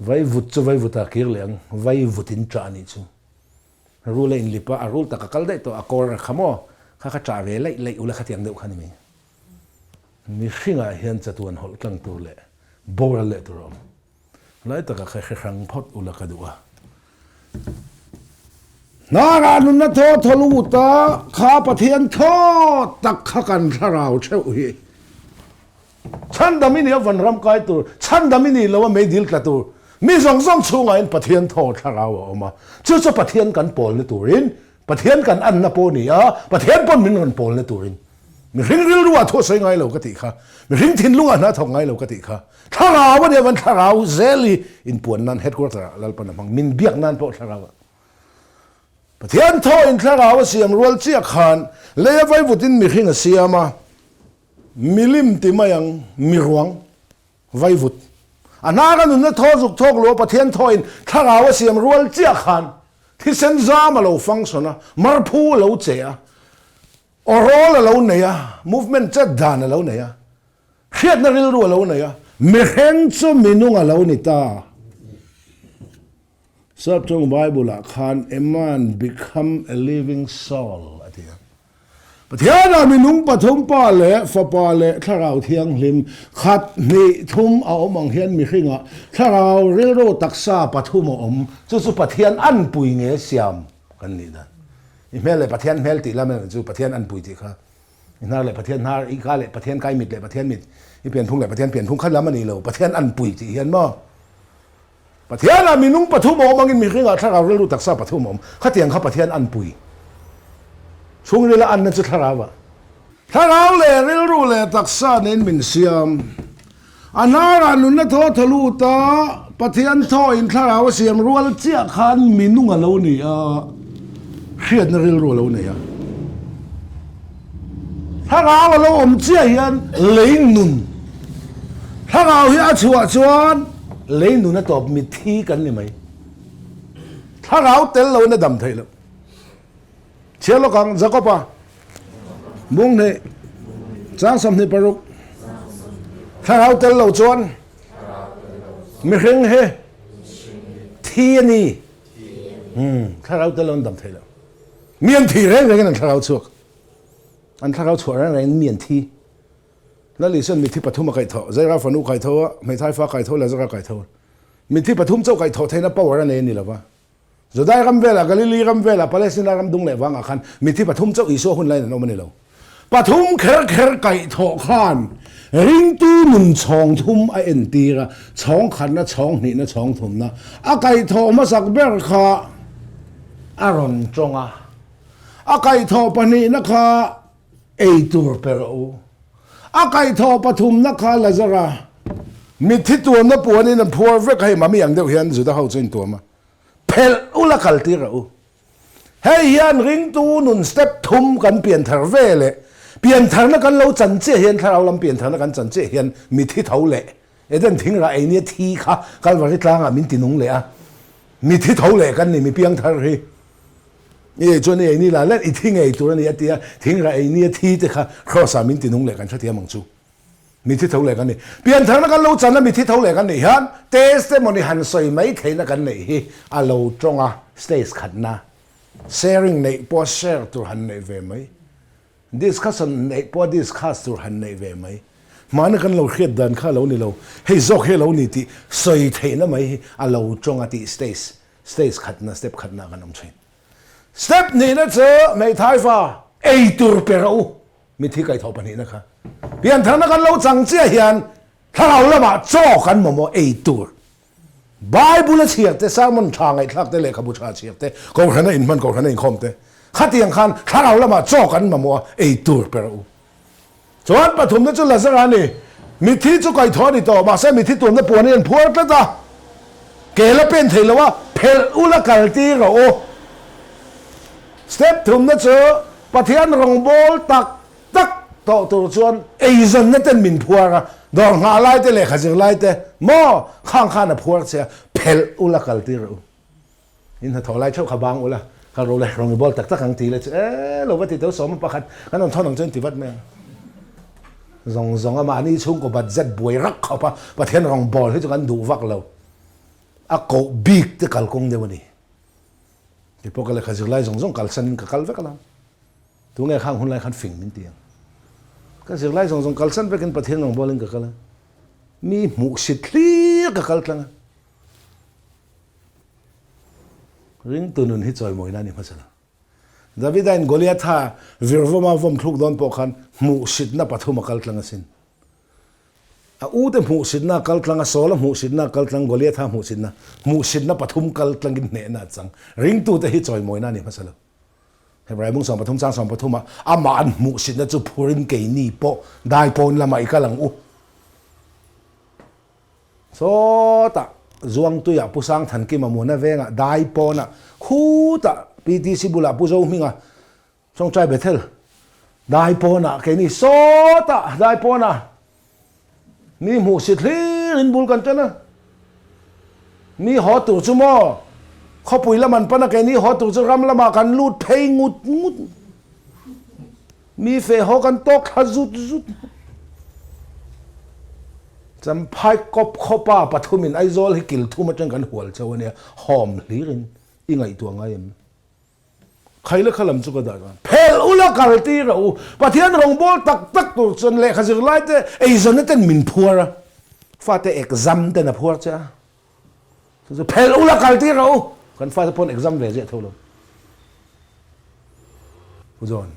Vaivut chu vaivut ah kir leh ang, vaivut in ṭah anih chu. Rul a inlip a, a rul tak a kal daih tawh, a kawr a kha maw? Kha kha ṭah ve laih laih ula khatiang deuh kha ni mai. Mihringah hian chatuan hawlh tlang tur leh boral leh tur a awm. Lai taka kha hre hrang phawt ula ka duh a. Hnarah nunna thaw thaw lut a, kha Pathian thaw tak kha kan thlarau theuh hi. Chhandam i nih a van ram kai tur, chhandam i nih lo a meidil tla tur, mi zawng zawng chhungah in Pathian thaw thlarau a awm a, chu chu Pathian kan pawlna turin, Pathian kan anna pawh a ni a, Pathian pawn min rawn pawlna turin. Mihring rilruah thu a sawi ngai lo ka tih kha, mihring thinlungah hna thawk ngai lo ka tih kha, thlarau a nia van thlarau zel hi inpuan nan headquarter ah Lalpan a hmang, min biak nan pawh thlarau ah. Pathian thaw in thlarau a siam rual chiah khan lei a vaivutin mihring a siam a, Milim ti mai ang, miruang, vaivut. A hnara nunna thaw zuk thawk luh a Pathian thawin thlarau a siam rual chiah khan thisen zam a lo function a, marphu a lo che a, aw rawl a lo nei a, movement chet dan a lo nei a, hriatna rilru a lo nei a, mihring chu minung a lo ni ta. Saptawng Bible-ah khan a man become a living soul a ti a. Pathianah minung pathum Pa leh Fapa leh Thlarau Thianghlim khat hnih thum a awm ang hian mihringah Thlarau rilru taksa pathum a awm, chu chu Pathian anpui nge siam kan nih dan. I hmel leh Pathian hmel tih lam erawh chu Pathian anpui tih kha i hnar leh Pathian hnar, i ka leh Pathian ka, i mit leh Pathian mit, i pianphung leh Pathian pianphung khat lam a ni lo, Pathian anpui tih hian maw? Pathianah minung pathum a awm angin mihringah thlarau rilru taksa pathum a awm. Khatiang kha Pathian anpui. Chhungrila anna chu thlarau ah. Thlarau leh rilru leh taksa nen min siam. A hnarah nunna thaw thaw lut a, Pathian thawin thlarau a siam rual chiah khan minung a lo ni a, hriatna rilru a lo nei a. Thlarau a lo awm chiah hian lei nun. Thlarau hi a chhuah chuan lei nun a tawp mitthi kan ni mai. Thlarau tel loin a dam theih loh. Chhiar lawk ang, Jakob-a bung hnih, chang 26. Thlarau tel lo chuan mihring hi thi a ni. Thlarau tel loin dam theih loh. Mi an thi reng rengin an thlarau chhuak. An thlarau chhuah reng rengin mi an thi. Lal Isuan mithi pathum a kaihthawh, Zaira fanu kaitho a, hmeithai fa kaitho, Lazara kaitho. Mithi pathum chauh kaihthawh theihna power a nei a ni lova. Judai ram velah, Galili ram velah, Palestina ram dung leh vangah khan mithi pathum chauh Isua hun laiin an awm a ni lo. Pathum kher kher kaihthawh khan ringtu nun chhawng thum a entir a, chhawng khatna, chhawng hnihna, chhawng thumna. A kaihthawh hmasak ber kha a rawn tawng a, a kaihthawh pahnihna kha ei tur pe rawh u. A kaihthawh pathumna kha Lazara mitthi tuamna puanin an phuar vek a, hei mami ang deuh hian Juda ho chu a intuam a, phelh ula kaltir rawh u. Hei hian ringtu nun step thum kan pianthar ve leh piantharna kan lo chan chiah hian thlarau lam piantharna kan chan chiah hian mithi tho leh Eden thingrah ei nia thi kha Kalvari tlangah min ti nung leh a, mithi tho leh kan ni mi piangthar hi. I ei chuan i ei ni la let i thi ngei tur a ni a ti a, thingrah ei nia thi te kha Kraws ah min ti nung leh kan hrethiam ang chu. Mithi tho leh kan ni. Piantharna kan lo chan a mithi tho leh kan nih hian testimony han sawi mai theihna kan neih hi a lo tawng a, stage khatna sharing neih pawha share tur han neih ve mai, discussion neih pawha discuss tur han neih ve mai. Hmana kan lo hriat dan kha a lo ni lo, hei zawk hi a lo ni tih sawi theihna mai hi a lo tawng a tih stage, stage khatna, step khatna kan awm thin. Step hnihna chu hmeithai fa ei tur pe rawh u. Mithi kaihthawh pahnihna kha piantharna kan lo chang chiah hian thlarau lamah chaw kan mamawh ei tur. Bible a chhiar te, sermon tha ngaihthlak te, lehkhabu tha chhiar te, kohhrana inhman, kohhrana inkhawm te, khatiang khan thlarau lamah chaw kan mamawh a ei tur pe rawh u. Chuan pathumna chu Lazara a ni. Mithi chu kaihthawh a ni tawh, mahse mithi tuamna puanin an phuar tlat a, kel a pen thei lo a, phelh ula kaltir rawh u. Step thumna chu Pathian rawngbâwl tak tak tawh tur chuan eizawnna ten min phuar a, dawr nghah lai te, lehkha zir lai te maw khang khan a phuar che a, phelh ula kaltir rawh u. In hnathawh lai theuh kha bang ula, kal ro le rawng i bawl tak tak ang ti le chu e lo va ti teu sawm a pakhat kan rawn thawn ang chuan ti vat mai ang. Zawng zawng a mahni chhungkaw budget buai rak khawp a, Pathian rawngbâwl hi chu kan duh vak lo. A koh bik te kalkawng deuh a ni. Kei pawh ka lehkha zirlai zawng zawng kalsanin ka kal vek alawm. Tunge khang hunlai khan fing min ti ang. Ka zirlai zawng zawng kalsan vekin Pathian rawngbawlin ka kal a. Mi hmuhsit hlir ka kal tlang a. Ringtu nun hi chawimawina a ni hmasa lo. Davida-in Goliatha virvawma vawm thluk dawn pawh khan hmuhsitna pathum a kal tlang asin. A ute hmuhsitna a kal tlang a, Saula hmuhsitna a kal tlang, Goliatha hmuhsitna, hmuhsitna pathum kal tlangin hnehna a chang. Ringtute hi chawimawina a ni hmasa lo. Hebrai bung 13 chang 13 ah amah an hmuhsitna chu phurin keini pawh dai pawn lamah i kal ang u. Sawtah Zuangtuiah Pu Sangthankima Muana vengah dai pawnah khutah PTC bulah Pu Zohminga Chawngchai Bethel, dai pawnah keini sawtah dai pawnah mi hmuhsit hlirin bul kan ṭan a. Mi haw tur chu maw? Khawpui lam an pan a, keini haw tur chu ram lamah kan lut phei ngut ngut. Mi feh haw kan tawk thla zut zut. Champhai kawp khawpa pathumin Aizawl hi kil thum atang kan hual chauh a nia, hawm hlirin i ngaihtuah ngai em? Khaile kha lam chu ka dah chuan phelh ula kal tir a u. Pathian rawngbâwl tak tak tur chuan lehkha zirlai te eizawnna ten min phuar a, fate exam ten a phuar che a. Chu chu phelh ula kal tir a u. Kan fate pawn exam ve ziah tho lo. Pu John,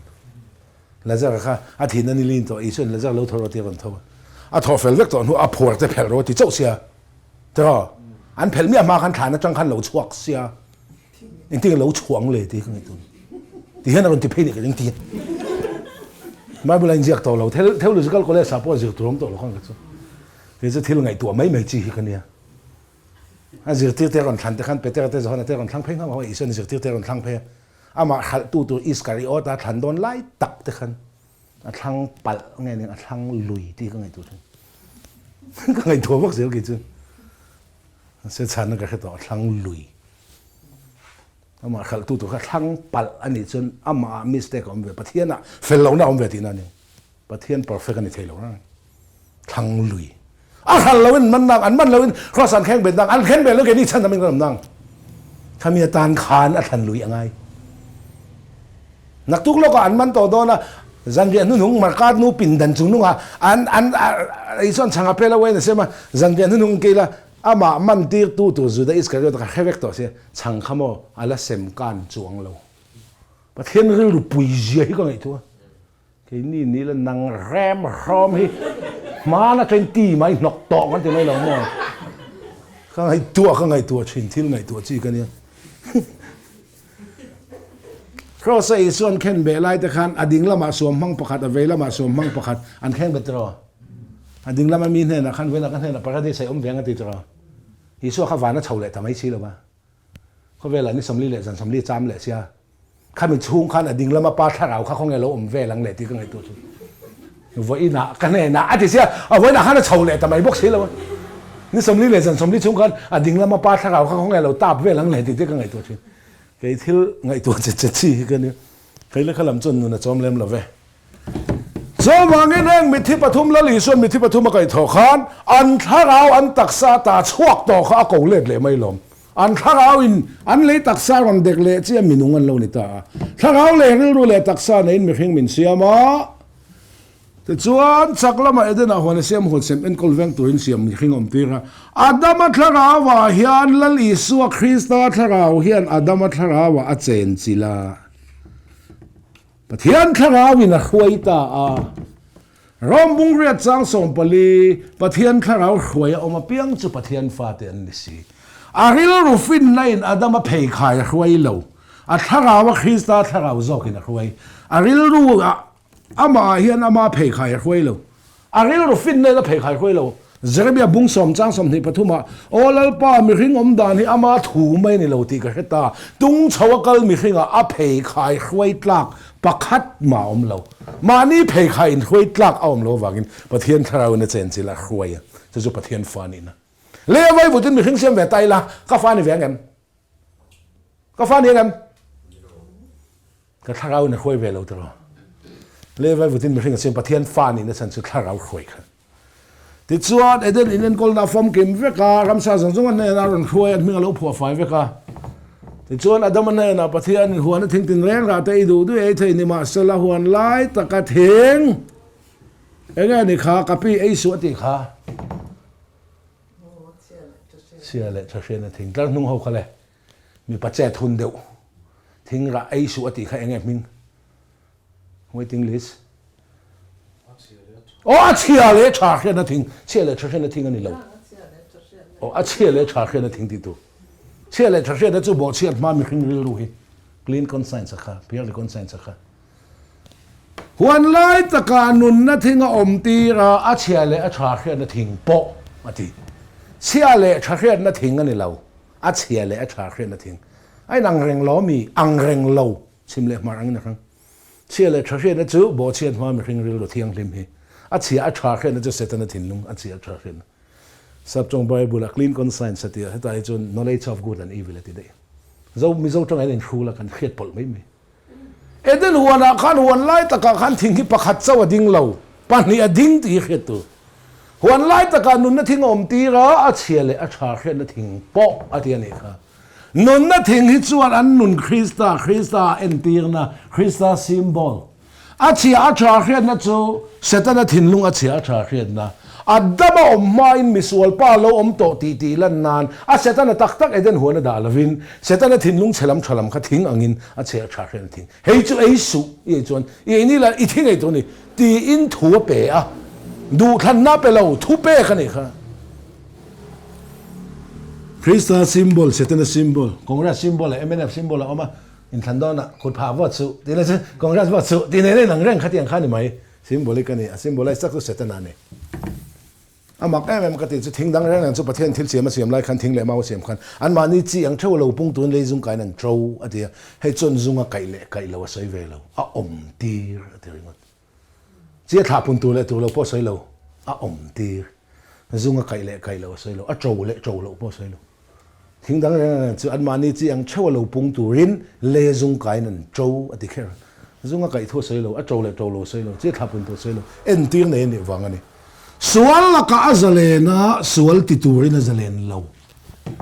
Lazara kha a thin a ni lin tawh, Isua'n Lazara lo tho rawh tih a rawn tho a. A thaw fel vek tawh hnu a phuar te phelh rawh a ti chauh sia. Tiraw? An phelh miah hma khan thlan atang khan lo chhuak sia. Engtin nge lo chhuang le tih ka ngaihtuah. Ti hian a rawn ti phei leh ka ring ti. Bible a inziak tawh lo. Theological College ah pawh zir tur awm tawh lo khan ka chu. Kei chu thil ngaihtuah mai mai chi hi ka nia. A zirtirte a rawn thlan te khan Petera te Johana te a rawn thlang phei nghauh nghauh a, Isua'n zirtirte a rawn thlang phei a. Amah hralhtu tur Iskariota a thlan dawn lai tak te khan a thlang palh nge nia a thlang lui tih ka ngaihtuah thin. Ka ngaihtuah vak zel kei chu. Se chhanna ka hre tawh a thlang lui. Amah hralhtu tur kha thlang palh a nih chuan amah ah mistake a awm ve, Pathian ah fel lohna a awm ve tihna a ni. Pathian perfect a ni thei lo reng. Thlang lui. A hralh loin man nang, an man loin cross an kheng bet nang, an khen bet lo keini chhan namin kan awm nang. Khami atan khan a thlan lui a ngai. Naktuk lawkah an man tawh dawn a, zanriah hnuhnung Marka nu pindan chung nungah an an Isua'n chhang a pel a uain a siam a, zanriah hnuhnung kei la amah man tirtu tur Juda Iskariot kha hre vek tawh sia, chhang kha maw a la sem kan chuang lo. Pathian rilru pui zia hi ka ngaihtuah a. Keini ni la nang rem hrawm hi hmana train ti mai hnawk tawh kan ti mai lo maw? Ka ngaihtuah ka ngaihtuah thin thil ngaihtuah chi ka nia. Kraws a Isua an khen beh lai te khan a ding lamah suam hmang pakhat a vei lamah suam hmang pakhat an kheng bet tiraw? A ding lama mi hnenah khan vawiinah ka hnenah paradise a awm ve ang a ti tiraw? Isua kha van a chho leh ta mai si lo va. Khawvelah ni 40 leh zan 40 cham leh sia. Khami chhung khan a ding lama pa thlarau kha khawnge lo awm vel ang leh tih ka ngaihtuah chu. Vawiinah ka hnenah a ti sia, a vawiinah khan a chho leh ta mai bawk si lo a. Ni 40 leh zan 40 chhung khan a ding lama pa thlarau kha khawnge lo tap vel ang leh tih te ka ngaihtuah thin. Kei thil ngaihtuah che che chi hi ka nia. Kei lehkha lam chuan nun a chawm lem lo ve. Chuvangin heng mithi pathum Lal Isua'n mithi pathum a kaihthawh khan an thlarau an taksa ta chhuak tawh kha a ko let leh mai lawm. An thlarauin an lei taksa rawn dek leh chiah minung an lo ni ta a. Thlarau leh rilru leh taksa neiin mihring min siam a. Tichuan, chak lamah Edenah huan a siam huan sem enkawl veng turin siam mihring a awm tir a. Adama thlarauah hian Lal Isua Krista thlarau hian Adama thlarauah a chen chilh a. Pathian thlarauin a hruai ta a. Rom bungriat chang 14, Pathian thlarau hruai a awm apiang chu Pathian fate an ni si. A rilru finna in Adama pheikhai a hruai lo. A thlarau a Krista thlarau zawkin a hruai. A rilru a Amah ah hian ama pheikhai a hruai lo. A rilru finna in a pheikhai hruai lo. Jeremia bung sawm chang 23 ah, Aw Lalpa, mihring awm dan hi ama thu mai a ni lo tih ka hre ta. Tung chho a kal mihringah a pheikhai hruai tlak pakhat mah a awm lo. Mahni pheikhai in hruai tlak a awm lo avangin Pathian thlarau in a chenchilh a hruai a, chu chu Pathian fa nihna. Lei a vaivutin mihring siam ve ta ila, ka fa ni ve ang em? Ka fa ni ang em? Ka thlarau in a hruai ve lo tiraw? Levi vutin mihring a siam Pathian fa nihna chhan chu thlarau hruai kha. Tichuan Eden in enkawlna a famkim vek a, ramsa zawng zawng a hnenah a rawn hruai a, an hming a lo phuah fai vek a. Tichuan Adama hnenah Pathian in huan a thing tin reng rah te i duh duh ei thei nimahsela huan lai taka thing enge ni kha ka pi ei suh a tih kha. Chhia leh tha hriatna thing tlar hnung ho kha le. Mipa chet hun deuh thing rah ei suh a tih kha enge hming? Waiting list. Aw a chhia leh tha hriatna thing, chhia leh tha hriatna thing a ni lo. Aw a chhia leh tha hriatna thing tih tur. Chhia leh tha hriatna chu bawhchhiat hma mihring rilru hi clean conscience a kha, purely conscience a kha. Huan lai takah nunna thing a awm tir a, a chhia leh a tha hriatna thing pawh a ti. Chhia leh tha hriatna thing a ni lo. A chhia leh a tha hriatna thing a in ang reng lo mi ang reng lo chhim leh hmar angin a hrang. Chhia leh tha hriatna chu bawhchhiat hma mihring rilru thianghlim hi. A chhia a tha hriatna chu Setana thinlung a chhia a tha hriatna. Saptawng Bible a clean conscience a ti a, hetah hi chuan knowledge of good and evil a ti daih. Zo Mizo tawngah hian inhrul a kan hriat pawlh mai mai. Eden huanah khan huan lai takah khan thing hi pakhat chauh a ding lo, pahnih a ding tih hi hriat tur. Huan lai takah nunna thing a awm tir a, a chhia leh a tha hriatna thing pawh a ti a nih kha. Nunna thing hi chuan an nun Krista, Krista a entirna, Krista symbol. A chhia a tha hriatna chu Setana thinlung a chhia a tha hriatna. Adama awm hmain misual pa lo awm tawh tih tih lan nan a Setana tak tak Eden huan a dah lovin Setana thinlung chhe lam tha lam kha thing angin a chhia a tha hriatna thing. Hei chu ei suh i ei chuan i ei ni la i thi ngei tur a ni tiin thu a pe a, duhthlanna a pe lo, thu pek a nih kha. Krista symbol, Setana symbol, Congress symbol leh mnf symbol a awm a. Inthlan dawnah kut phah vote suh tih na chu Congress vote suh tih nen a inang reng kha tiang kha a ni mai. Symbolic a ni, a symbolize tak chu Setana a ni. A mak em em ka tih chu thing dang reng reng chu Pathian thil siam a siam lai khan thing leh mau a siam khan anmahni chi ang theuh a lo pung turin lei zung kaiin an ṭo a ti a, hei chuan zunga kaih leh kaih lo a sawi ve lo, a awm tir a ti ringawt. Chi a thlah pun tur leh tur lo pawh a sawi lo, a awm tir. Zung a kaih leh kaih loh a sawi lo, a ṭo leh ṭo loh pawh a sawi lo. Thing dang reng reng chu anmahni chi ang theuh a lo pung turin le zung kaiin an ṭo a ti kher. Zung a kaih thu a sawi lo, a ṭo leh ṭo lo a sawi lo, chi a thlah pun tur a sawi lo, entir nei a nih vang a ni. Sual lakah a zalen a, sual ti turin a zalen lo.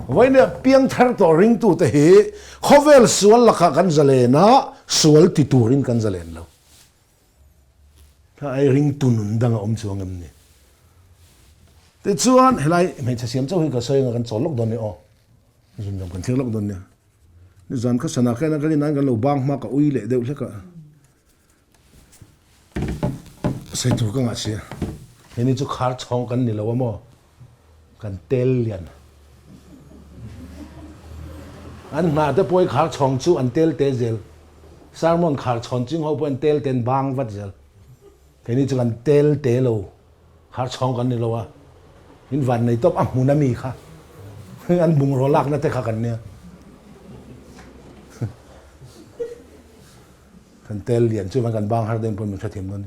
Vawinia piangthar tawh ringtute hi khawvel sual lakah kan zalen a, sual ti turin kan zalen lo. Kha ai ringtu nun dang a awm chuang em ni? Tichuan helai hmeichhe siam chauh hi ka sawi anga kan chawl lawk dawn nia aw. Zun dang kan thlir lawk dawn nia. Nizan kha sana khan ka rin aiin kan lo bang hma ka ui leh deuh hlek a. Sawi tur ka ngah sia. Heni chu khar chhawng kan ni lo a maw? Kan tel lian. An hnah te pawh hi khar chhawng chu an tel te zel. Sermon khar chhawn ching ho pawh an tel te an bang vat zel. Keini chu kan tel te lo, khar chhawng kan ni lo a. In van nei tawp a hmun a mi kha. An bungraw lakna te kha kan nia. Kan tel lian chu kan bang har dawn pawh min hrethiam dawn.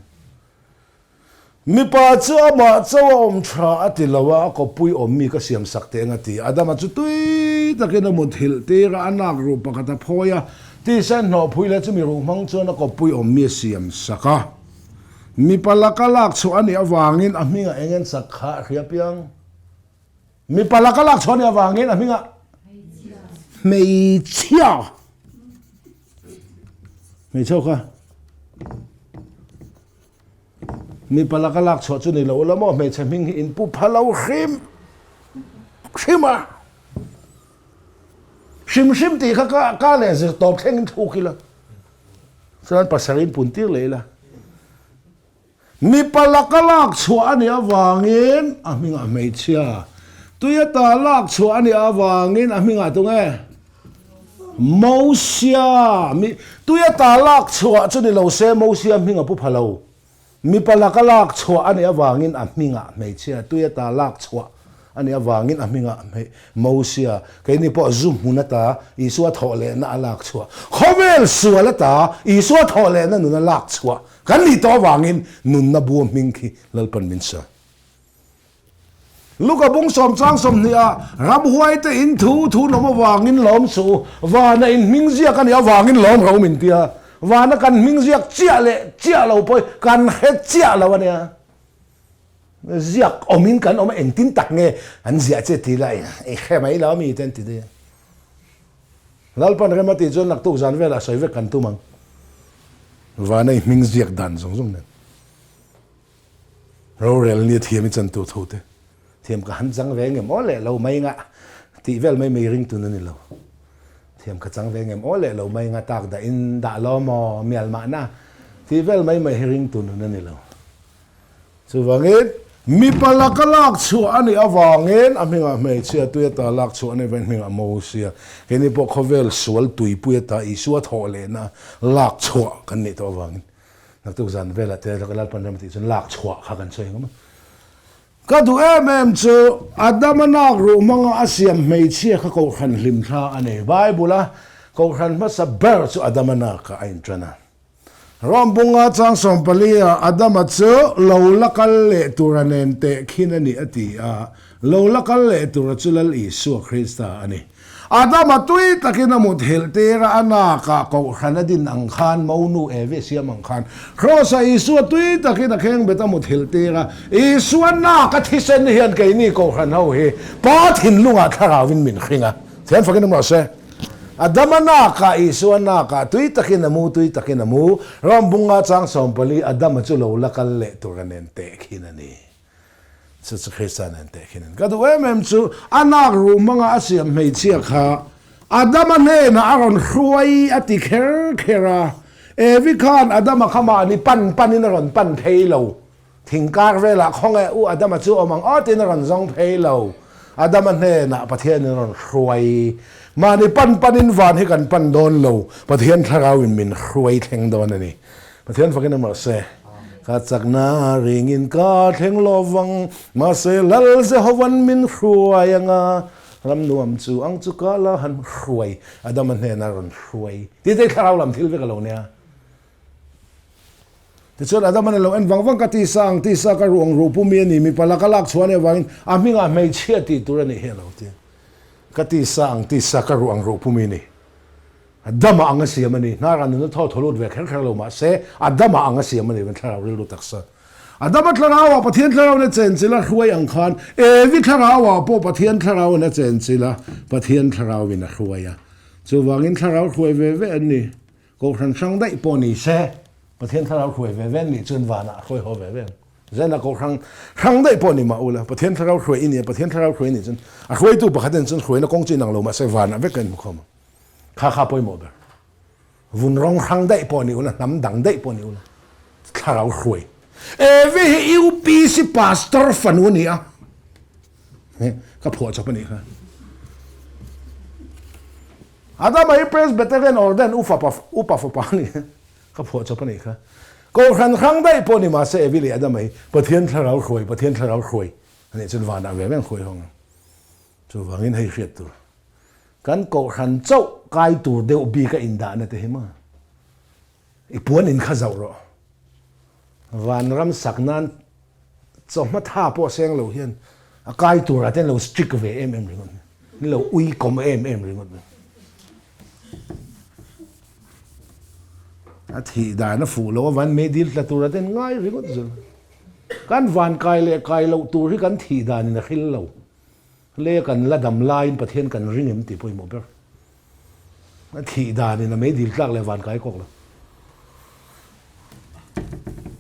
Mipa chu amah chauh a awm tha a ti lo a, a kawppui awm mi ka siam sak teh ang a ti. Adama chu tui takin a mut hilh tir a, a nak ruh pakhat a phawi a, tisa hnawh phui leh chumi ruh hmang chuan a kawppui awm mi a siam sak a. Mipa laka lak chhuah a nih avangin a hmingah eng en sak kha a hria piang. Mipa laka lak chhuah a nih avangin a hmingah hmeichhia. Hmeichhia kha. Mipa laka lak chhuah chu ni lo ula maw hmeichhe hming hi in pu pha lo hrim hrim a. Hrim hrim tih kha ka ka leh zir tawp thleng in thluk ila. Chuan pasal in pun tir leh ila. Mipa laka lak chhuah a nih avangin a hmingah hmeichhia. Tui ata lak chhuah a nih avangin a hmingah tunge? Mosia, mi, tui ata lak chhuah chu ni lo se Mosia hming a pu pha lo. Mipa laka lak chhuah a nih avangin a hmingah hmeichhia, tui ata lak chhuah a nih avangin a hmingah Mosia, keini pawh zu hmun ata Isua thawh lehna a lak chhuah, khawvel sual ata Isua thawh lehna nun a lak chhuah kan nih tawh avangin nunna bua hming khi Lalpan min sawi. Luka bung sawm chang 20 ah ramhuai te in thu thu lawm avangin lawm suh u, vana in hming ziak a nih avangin lawm ro min ti a, vana kan hming ziak chiah leh chiah lo pawh hi kan hre chiah lo a nia. Ziak awmin kan awm a, engtin tak nge an ziah che ti la i hre mai lo mi te an ti daih a. Lalpan rem a tih chuan naktuk zan velah sawi vek kan tum ang. Vana i hming ziak dan zawng zawng nen. Rorel nia thiam i chan tur tho te thiam ka han chang ve ngem aw leh lo mai nga tih vel mai mai ring tun a ni lo. Thiam ka chang ve ngem aw leh lo mai nga tak dah in dah lo maw mial mahna tih vel mai mai hi ring tun a ni lo. Chuvangin mipa laka lak chhuah a nih avangin a hmingah hmeichhia tui ata lak chhuah a nih avangin hmingah Mosia keini pawh khawvel sual tuipui ata Isua thawh lehna lak chhuah kan nih tawh avangin Naktuk zan velah te Lalpan ram tih chuan lak chhuah kha kan sawi ang a. Ka duh em em chu Adama nak ruh hmanga a siam hmeichhia kha Kohhran hlimthla a nei. Bible a Kohhran hmasa ber chu Adama nakah a intan a. Rom bunga chang 14 ah Adama chu lo la kal leh tura nen tehkhin a ni a ti a, lo la kal leh tura chu Lal Isua Krista a ni. Adama tui takin a mut helh tir a, a nakah kohhran a din ang khan, monu Evi a siam ang khan, Kraws-ah Isua tui takin a khengbet a mut helh tir a, Isua nak a thisen hian keini kohhran ho hi Pa thinlungah thlarauin min hring a, thiam fakin awm rawh se. Adama nakah Isua nakah tui takin a mu, tui takin a mu, Rom bunga chang 14 Adama chu lo la kal leh tur a nen tehkhin a ni. Chu chu Krista nen tehkhin in ka duh em em chu a nak ruh hmanga a siam hmeichhia kha Adama hnenah a rawn hruai a ti kher kher a, Evi khan Adama kha mahni pan panin a rawn pan phei lo, thingkar velah khawnge u Adama chu awm ang aw tiin a rawn zawng phei lo, Adama hnenah Pathianin a rawn hruai, mahni pan panin van hi kan pan dawn lo, Pathian thlarauin min hruai thleng dawn a ni. Pathian fakin a mahse, Ka chakna ringin ka thleng lovang, mahse Lal Jehovan min hruai anga, ram nuam chu ang chu ka la han hruai, Adama hnena rawn hruai. Tih te thlarau lam thil vek a lo nia. Tichuan Adama nen lo en vang vang ka tisa ang tisa ka ruang ruh pumi a ni, mipa laka lak chhuah a nih avangin a hmingah hmeichhia tih tur a nih hi a lo ti. Ka tisa ang tisa ka ruang ruh pumi a ni. Adama ang a siam a ni. Hnarah nuna thaw thaw lut ve kher kher lo mah se, Adama ang a siam a ni, thlarau rilru taksa. Adama thlarauah Pathian thlarauin a chenchilh a, hruai ang khan Evi thlarauah pawh Pathian thlarauin a chenchilh a, Pathian thlarauin a hruai a. Chuvangin thlarau hruai ve ve an ni. Kohhran hrang daih pawh ni se, Pathian thlarau hruai ve ve an nih chuan vanah a hruai haw ve ve ang. Zena kohhran hrang daih pawh ni mah ula, Pathian thlarau hruai i ni a, Pathian thlarau hruai i nih chuan a hruaitu pakhat en chuan hruaina kawng chu inang lo mah se vanah vek ka inhmu khawm ang. Kha kha pawimawh ber. Vun rawng hrang daih pawh ni ula, hnam dang daih pawh ni ula, thlarau hruai. Evi hi UPC pastor fanu a ni a, ka phuah chawp a nih kha. Adama hi Presbyterian Orden upa fapa a ni a, ka phuah chawp a nih kha. Kohhran hrang daih pawh ni mahse Evi leh Adama hi Pathian thlarau hruai, Pathian thlarau hruai a nih chuan vanah ve reng hruai hawng ang. Chuvangin hei hriat tur. Kan kohhran chauh kai tur deuh bik a indahna te hi maw? I puan in kha zauh rawh. Vanram sak nan chawhma tha pawh seng lo hian a kai turah te an lo strict ve em em ringawt mai. An lo uikawm em em ringawt mai. A thih dan a fuh loh avangin meidil tla turah te an ngai ringawt zel. Kan van kai leh kai loh tur hi kan thih danin a hril lo. Le kan la dam laiin Pathian kan ring em tih pawimawh ber. A thih danin a meidil tlak leh van kai kawk lo.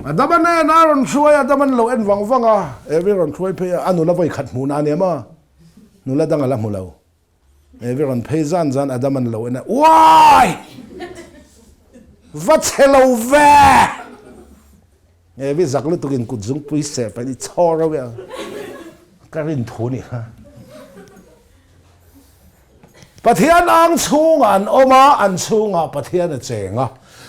Adama nen a rawn hruai a, Adama lo en vang vang a, Evi rawn hruai phei a, a nula vawi khat hmuhna a nia maw? Nula dang a la hmu lo. Evi rawn phei zan zan Adama lo en a, Uai! Va chhe lo ve! Evi zak lutuk in kut zungpui seh pahin i chhawr reuh a, ka rin thu ni kha. Pathian ang chhungah an awm a, an chhungah Pathian a cheng a.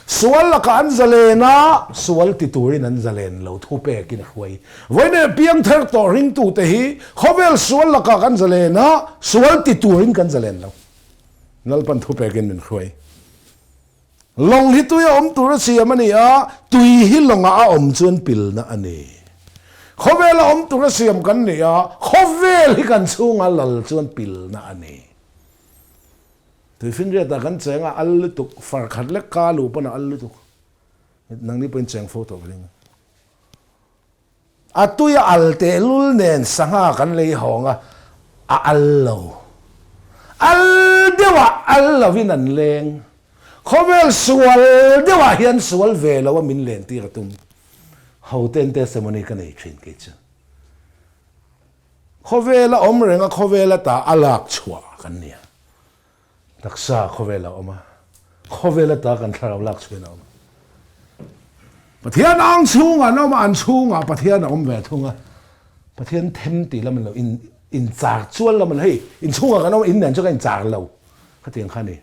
Sual lakah an zalen a, sual ti turin an zalen lo, thu pekin a hruai. Vawiin piangthar tawh ringtute hi khawvel sual lakah kan zalen a, sual ti turin kan zalen lo. Lalpan thu pekin min hruai. Lawng hi tui a awm tur a siam a ni a, tui hi lawngah a awm chuan pilna a ni. Khawvel a awm tur a siam kan ni a, khawvel hi kan chhunga lal chuan pilna a ni. Tuifinriatah kan cheng a, al lutuk, far khat lek ka luh pawn a al lutuk. Nangni pawhin cheng fo tawh ka ring a. A tui a al tehlul nen sangha kan lei hawng a, a al lo. Al deuhah al lovin an leng. Khawvel sual deuhah hian sual ve lo a min len tir a tum. Hoten testimony ka nei thin kei chu. Khawvel a awm reng a, khawvel ata a lak chhuah kan nia. Taksa khawvel a awm a, khawvel ata kan thlarau lak chhuin a awm a. Pathian ang chhungah an awm a, an chhungah Pathian a awm ve thung a. Pathian them tih lam an lo in inchar chual lam an hei inchhungah kan awm a, in nen chu ka inchar lo khatiang kha a ni.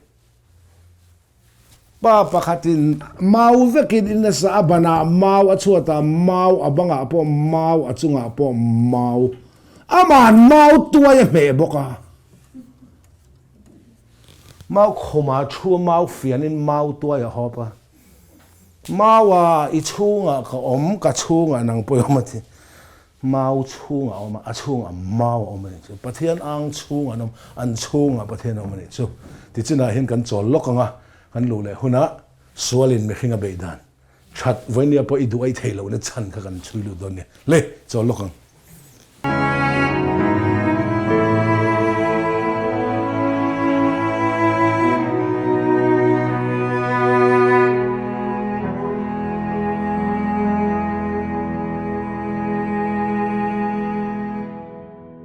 Pa pakhatin mau vekin in a sa a, banah mau, a chhuatah mau, a bangah pawh mau, a chungah pawh mau. Ama'n mau tuai a hmeh bawk a. Mau khawmah thu a, mau fianin mau tuai a hawp a. Maua, i chhungah ka awm, ka chhungah nang pawh i awm a ti. Mau chhungah a awm a, a chhungah mau a awm a nih chu. Pathian ang chhungah an awm, an chhungah Pathian a awm a nih chu. Tichinah hian kan chawl lawk ang a, kan luh leh hunah sualin mihring a beih dan that vawinia pawh i duh a i theih lohna chhan kha kan chhui lut dawn nia. Le, chawl lawk ang.